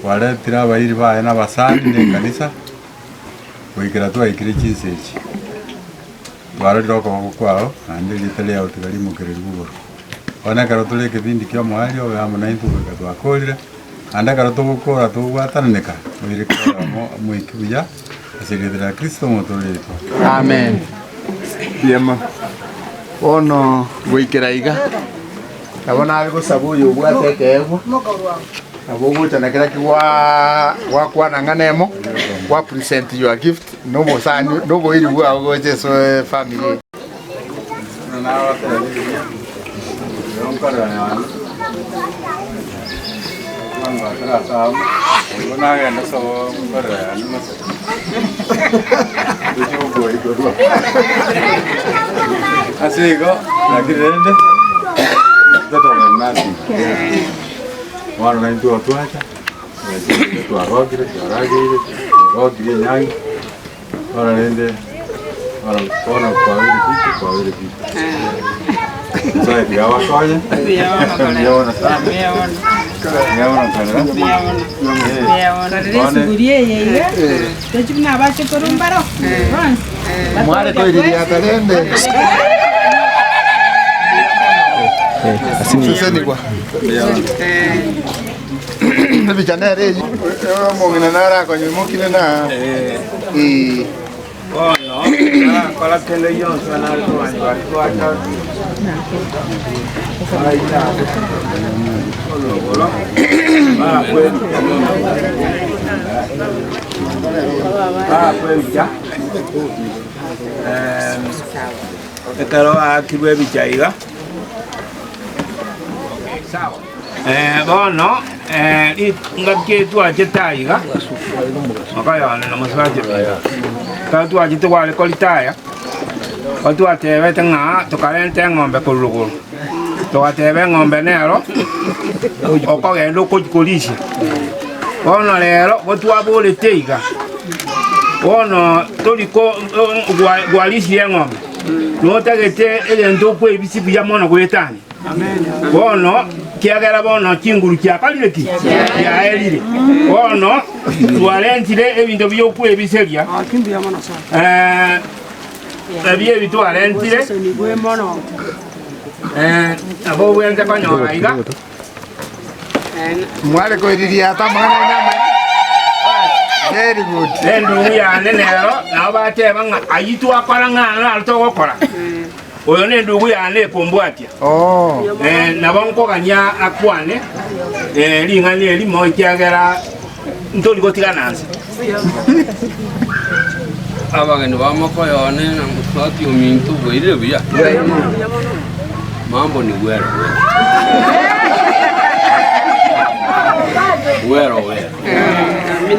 H: kwaretire abairi baye na abasani na ekanisa goikera twaikire chinsa echi twarorire okoboko kwao naende rita riao tiga rimokereri bogoro bono ekero tore ekebindi kia omoerio obe amo naintwe goika twakorire naende ekero togokora togwatananeka oire kera omo omoiki buya ase erieta ria Kristo omotoretwe.
F: Amen. Biema. Bono goikera iga. Nabo nabe gosaba oyo obwate ekeegwa. Nabo ogocha na kera ki gwa gwakwana ng'ana emo, gwa present your gift nobosani noboiri bwao gocha ase family.
H: Ase igo lakini rende totorenasi bono naintwe otwacha twarokire twarageire twarokire enyangi bono rende bono bono kwabere bitu kwabere bitu Nyasaye tiga abakonye mbuya mono sana mbuya mono nkorera
O: Korera esuguri eye iga tochi buna abache korwa mbaro bonsi
F: Mware koiriria tarende. Sesenigwa. Ebicha nere eyi. Omong'ina nare akonywa imokire na
J: Bono
P: Ndakora kende gionsi nare komanya baria twacha baita orogoro baakwa ebicha ekero baakirwe ebicha iga Bono ngaki twachete aiga, mokoyone na mosubati ominto, ekero twachete kware koritaya, nigo twatebete ng'a tokarenta eng'ombe korwa rogoro, togateba eng'ombe nero okogenda okochia korisia. Bono rero gotwaborete iga, bono tori ko gwarisirie eng'ombe, notagete egento okoebisia buya mono goetania. Bono, kiagera bono chinguru chiakorire ki? Chiaerire. Bono twarentire ebinto bi'okwebiseria, eh, ebi ebi twarentire, eh, nabo obwenerete konyora iga.
F: Mware koiririata amang'ana aino amaya. Very good.
P: Endugu yane nero nabo bateba ng'a ayio twakora ng'a naro togokora. Oyo nendugu yane ekombwatia. Nabo nkogania akwane ring'ana erimo, ekiagera ntori gotigana nse.
Q: Abageni ba mokoyo one na mosubati ominto bwairire buya? Mambo ni wero wero. Wero wero.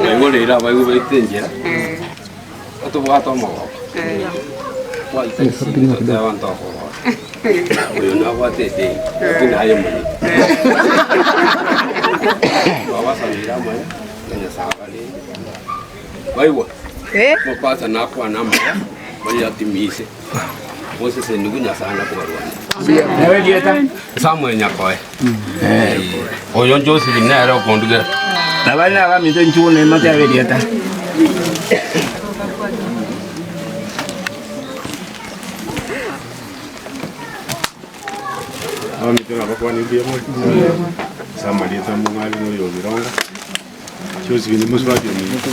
Q: Baigorire abaigwa baito enchera. Otobwate omogoko, twaita chisimi toteba ntokogora, oyo nabwate edeni, lakini aye omanyete. Twabasabeire amaya, na Nyasae abarende. Waigwa? Omopasta nakwane amaya, oyatimise, osesenigwe Nyasae nakobarwania.
P: Nebe erieta?
Q: Samuel Nyakoe. Oyo Josephine nere okondugera.
P: Nabare nabaminto inchuo nemotebe erieta.
R: Abaminto nabakwane mbuya more? Ase amarieta among'aini na oyo o Birongo, Josephine mosubati ominto,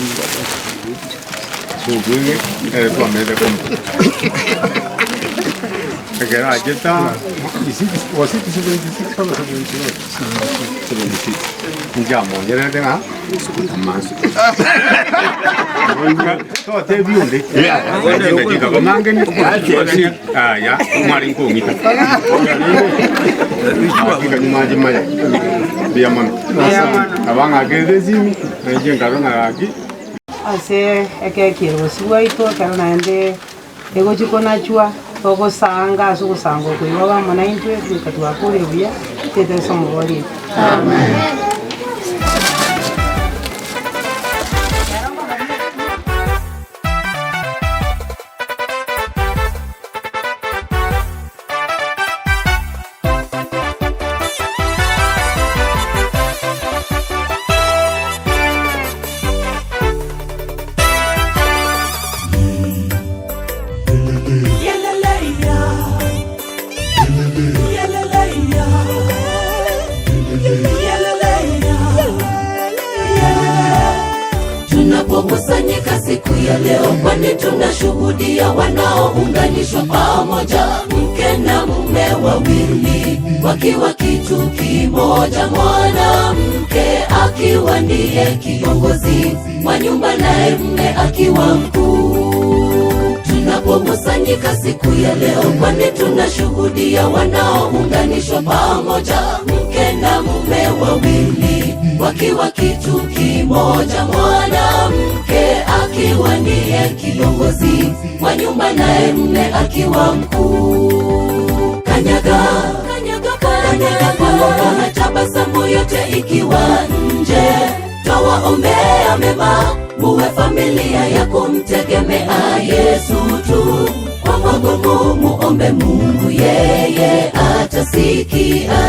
R: ase obweng'e nere twamenyete komo. Ekero achete aa, was it 76 or 71? 76. Inche amonyerete ng'a amansu. Totebia onde. Chingaki kong'angeni, aya, mware nkong'ita. Hakika nyuma nchimanye. Mbuya mono. Nabo ng'akerete esimi, na inche nkabe ng'a gaki.
S: Ase ekeki orosi bwaito, ekero naende egochia konachwa, togosanga ase ogosanga oko igo amo naintwe, goika twakorire buya, tete ase omobori oito.
B: Tunapokusanyika siku ya leo, kwani tunashuhudia wanaounganishwa pamoja, mke na mume wawili wakiwa kitu kimoja, mwanamke akiwa ndiye kiongozi wa nyumba, naye mume akiwa mkuu. Tunapokusanyika siku ya leo, kwani tunashuhudia wanaounganishwa pamoja, mke na mume wawili wakiwa kitu kimoja, mwanamke akiwa ndiye kiongozi wa nyumba, naye mume akiwa mkuu. Kanyaga, kanyaga, kanyaga kwa furaha, tabasamu yote ikiwa nje, twawaombea mema, muwe familia ya kumtegemea Yesu tu. Kwa magumu muombe Mungu, yeye atasikia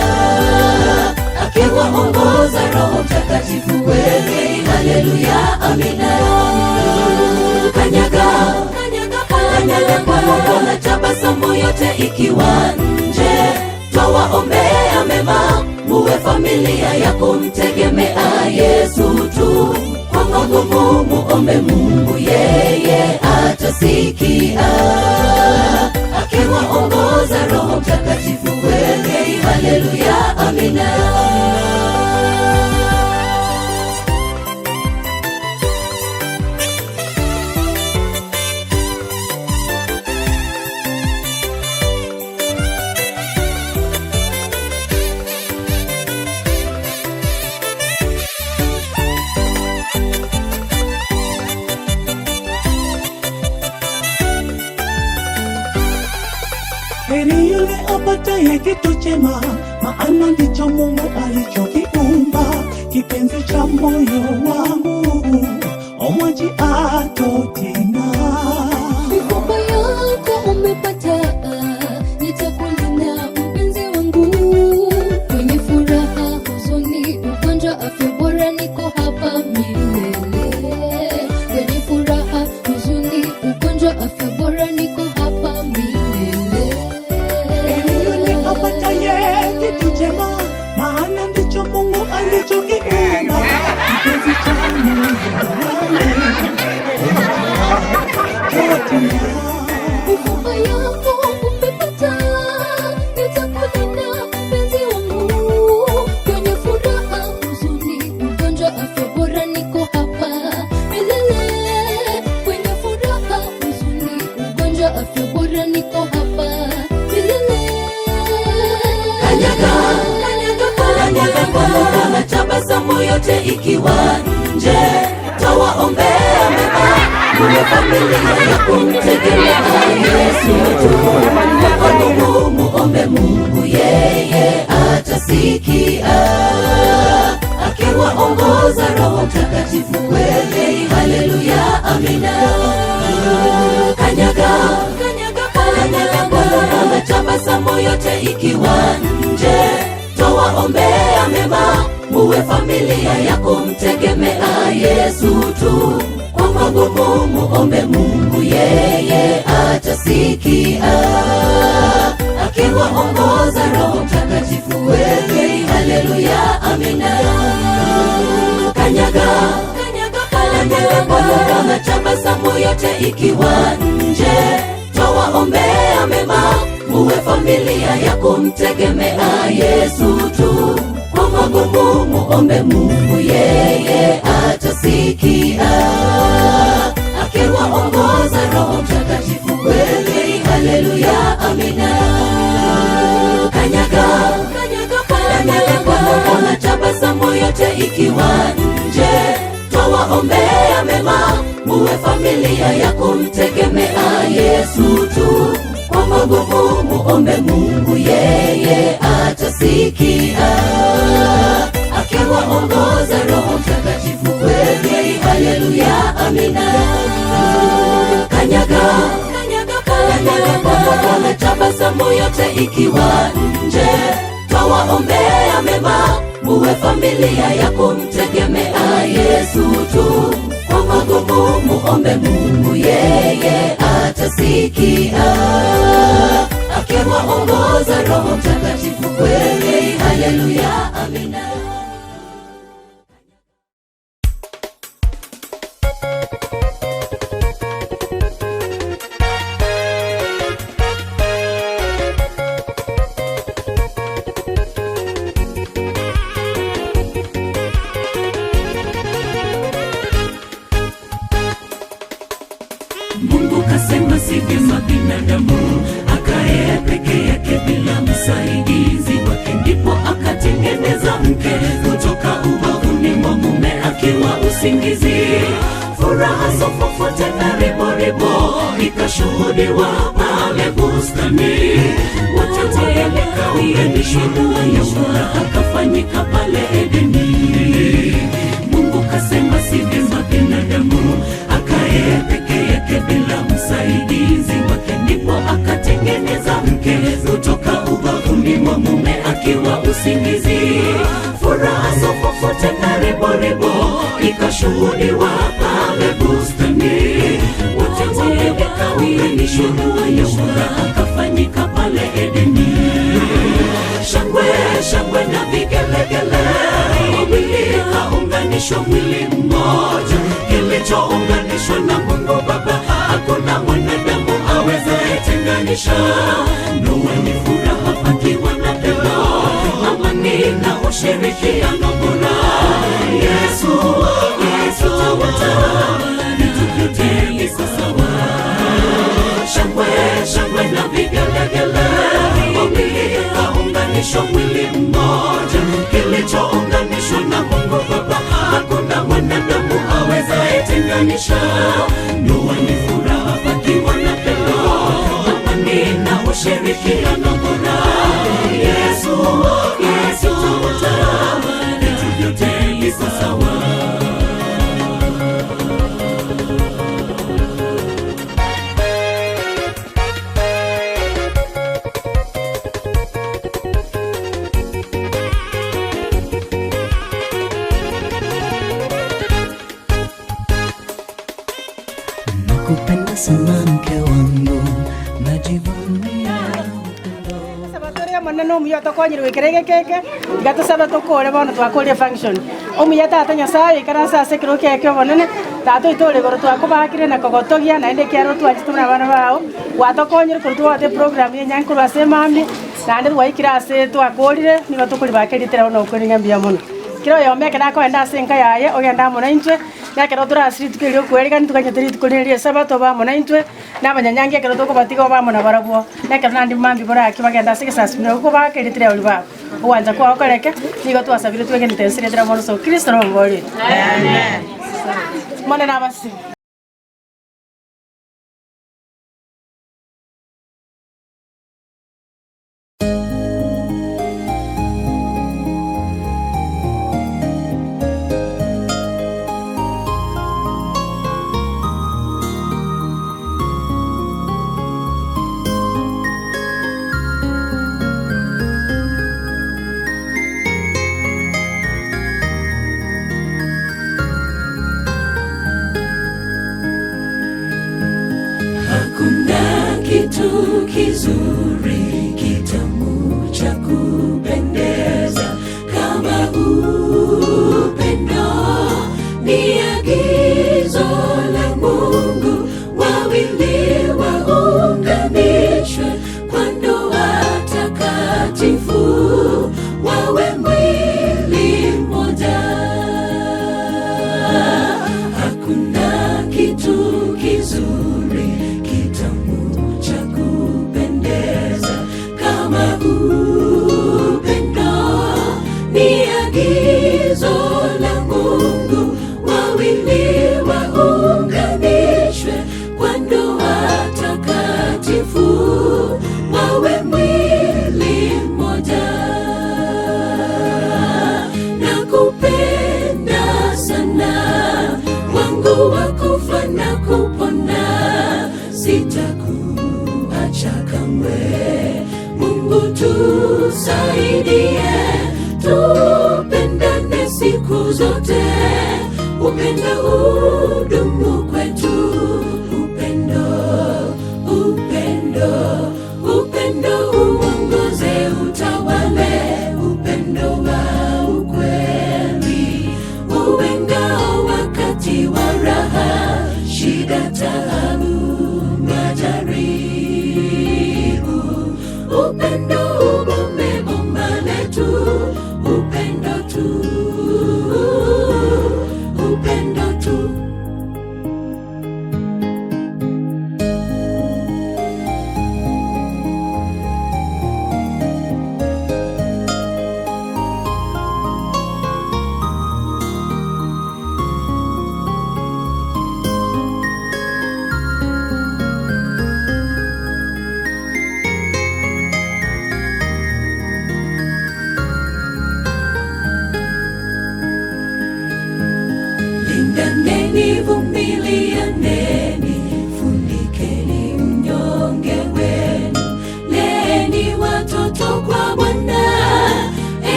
B: akiwaongoza Roho Mtakatifu kweli. Haleluya, amina. Kanyaga, kanyaga, kanyaga kwa furaha, tabasamu yote ikiwa nje, twawaombea mema, muwe familia ya kumtegemea Yesu tu. Kwa magumu muombe Mungu, yeye atasikia. atasikia akiwaongoza Roho Mtakatifu kweli. Haleluya, amina.
C: Heri yule apataye kitu chema, maana ndicho Mungu alichokiumba. Kipenzi cha moyo wangu, omwaji atotina.
N: Mikoba yako umepata, nitakulinda mpenzi wangu. Kwenye furaha, huzuni, ugonjwa, afya bora, niko hapa milele. Kwenye furaha, huzuni, ugonjwa, afya bora, niko hapa milele.
C: Heri yule apataye kitu chema, maana ndicho Mungu alichokiumba. Kipenzi cha moyo wangu, atotina.
N: Mifupa yako umepata, nitakulinda mpenzi wangu. Kwenye furaha, huzuni, ugonjwa, afya bora, niko hapa milele. Kwenye furaha, huzuni, ugonjwa, afya bora, niko hapa milele.
B: Kanyaga, kanyaga, kanyaga kwa furaha, tabasamu yote ikiwa nje, tawaombea mema, muwe familia ya kumtegemea Yesu tu. Kwa Mungu muombe Mungu, yeye atasikia akiwaongoza Roho Mtakatifu kweli. Haleluya, amina. Kanyaga, kanyaga, kanyaga kwa furaha, tabasamu yote ikiwa nje, twawaombea mema, muwe familia ya kumtegemea Yesu tu. Kwa magumu muombe Mungu, yeye atasikia akiwaongoza Roho Mtakatifu kweli. Haleluya, amina. Kanyaga, kanyaga, kanyaga kwa furaha, tabasamu yote ikiwa nje, twawaombea mema, muwe familia ya kumtegemea Yesu tu. Kwa magumu muombe Mungu, yeye atasikia akiwaongoza Roho Mtakatifu kweli. Haleluya, amina. Kanyaga, kanyaga, kanyaga kwa furaha, tabasamu yote ikiwa nje, twawaombea mema, muwe familia ya kumtegemea Yesu tu. Kwa magumu muombe Mungu, yeye atasikia akiwaongoza Roho Mtakatifu kweli. Haleluya, amina. Kanyaga, kanyaga, kanyaga kwa furaha, tabasamu yote ikiwa nje, twawaombea mema, muwe familia ya kumtegemea Yesu tu. Kwa magumu muombe Mungu, yeye atasikia akiwaongoza Roho Mtakatifu kweli. Haleluya, amina. Mungu kasema si vyema binadamu akae peke yake bila msaidizi wake, ndipo akatengeneza mke kutoka ubavuni mwa mume akiwa usingizi. Furaha sofofu tena riboribo ikashuhudiwa pale bustani, wote wawili kaunganishwa ya furaha kafanyika pale Edeni. Mungu kasema si vyema binadamu akae peke yake bila msaidizi wake, ndipo akatengeneza mke kutoka ubavuni mwa mume akiwa usingizi. Furaha sofofu tena riboribo ikashuhudiwa pale bustani, wote wawili kaunganishwa ya furaha kafanyika pale Edeni. Shangwe shangwe na vigelegele, wawili kaunganishwa mwili mmoja, kilichounganishwa na Mungu Baba hakuna tayetenganisha. Ndoa ni furaha pakiwa na pendo, amani na ushirikiano bora. Yesu, Yesu tawala, vitu vyote viko sawa. Shangwe, shangwe na vigelegele, wawili kaunganishwa mwili mmoja, kilichounganishwa na Mungu Baba hakuna mwanadamu awezaye tenganisha. Ndoa ni furaha pakiwa na pendo, amani na ushirikiano bora. Yesu, Yesu tawala, vitu vyote viko sawa.
C: Nakupenda sana mke wangu, najivunia
S: Sabato monene omuya tokonyire gwikira egekeke iga tosabe tokore bono twakorie function omuya tata nyasaye ikara ase ase ekero kiaye obonene tata oito ore igoro twakobakire na kogotogia naende ekiaro twachete buna abana bao gwatokonyire korwa twabwate program ya enyangi korwa ase emambia naende twaikire ase twakorire nigo tokoribaka eritera bono okore ng'a mbuya mono. Kera oyomo ekero akoenda ase enka yaye, ogende amo naintwe, na ekero tore ase rituko erio ri'okwerigania, toganyete rituko riria ri'Esabato obe amo naintwe, na abanyanyangi ekero tokobatiga obe amo nabarabwo, na ekero naende mambia borake bagende ase egesasimero okobaka eritera riaria babo. Ogwancha kwao koreke, nigo twasabire twegenete ense eritera mono ase Kristo nomobori oito. Omonene abasesenie.
B: Hakuna kitu kizuri kitamu cha kupendeza kama upendo. Ni agizo la Mungu, wawili waunganishwe kwa ndoa takatifu, wawe mwili mmoja. Hakuna kitu kizuri kitamu cha kupendeza kama upendo. Ni agizo la Mungu, wawili waunganishwe kwa ndoa takatifu, wawe mwili mmoja. Nakupenda sana wangu wa kufa na kupona, sitakuacha kamwe. Mungu tusaidie, tupendane siku zote, upendo udumu kwetu, upendo, upendo, upendo uongoze, utawale, upendo wa ukweli uwe ngao wakati wa raha, shida, taabu, majaribu. Upendo ubombe bomba letu, upendo tu, upendo tu.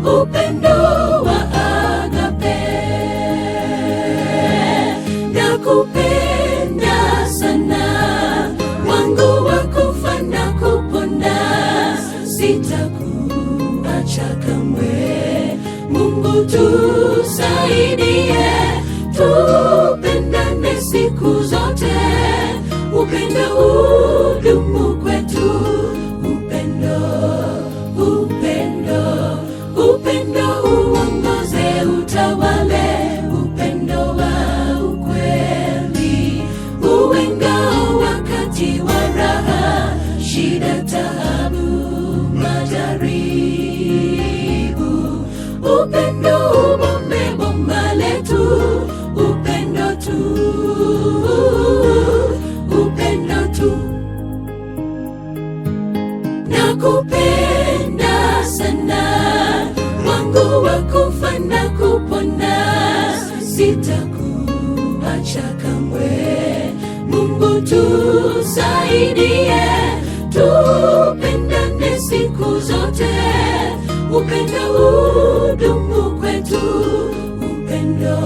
B: upendo wa agape. Nakupenda sana, wangu wa kufa na kupona, sitakuacha kamwe. Mungu tusaidie, tupendane siku zote, upendo udumu kwetu, upendo, upendo, upendo uongoze, utawale, upendo wa ukweli, uwe ngao wakati wa raha, shida, taabu, majaribu, upendo ubombe bomba letu, upendo tu, upendo tu. Nakupenda sana, wangu wa kufa na kupona, sitakuacha kamwe. Mungu tusaidie, tupendane siku zote, upendo udumu kwetu, upendo.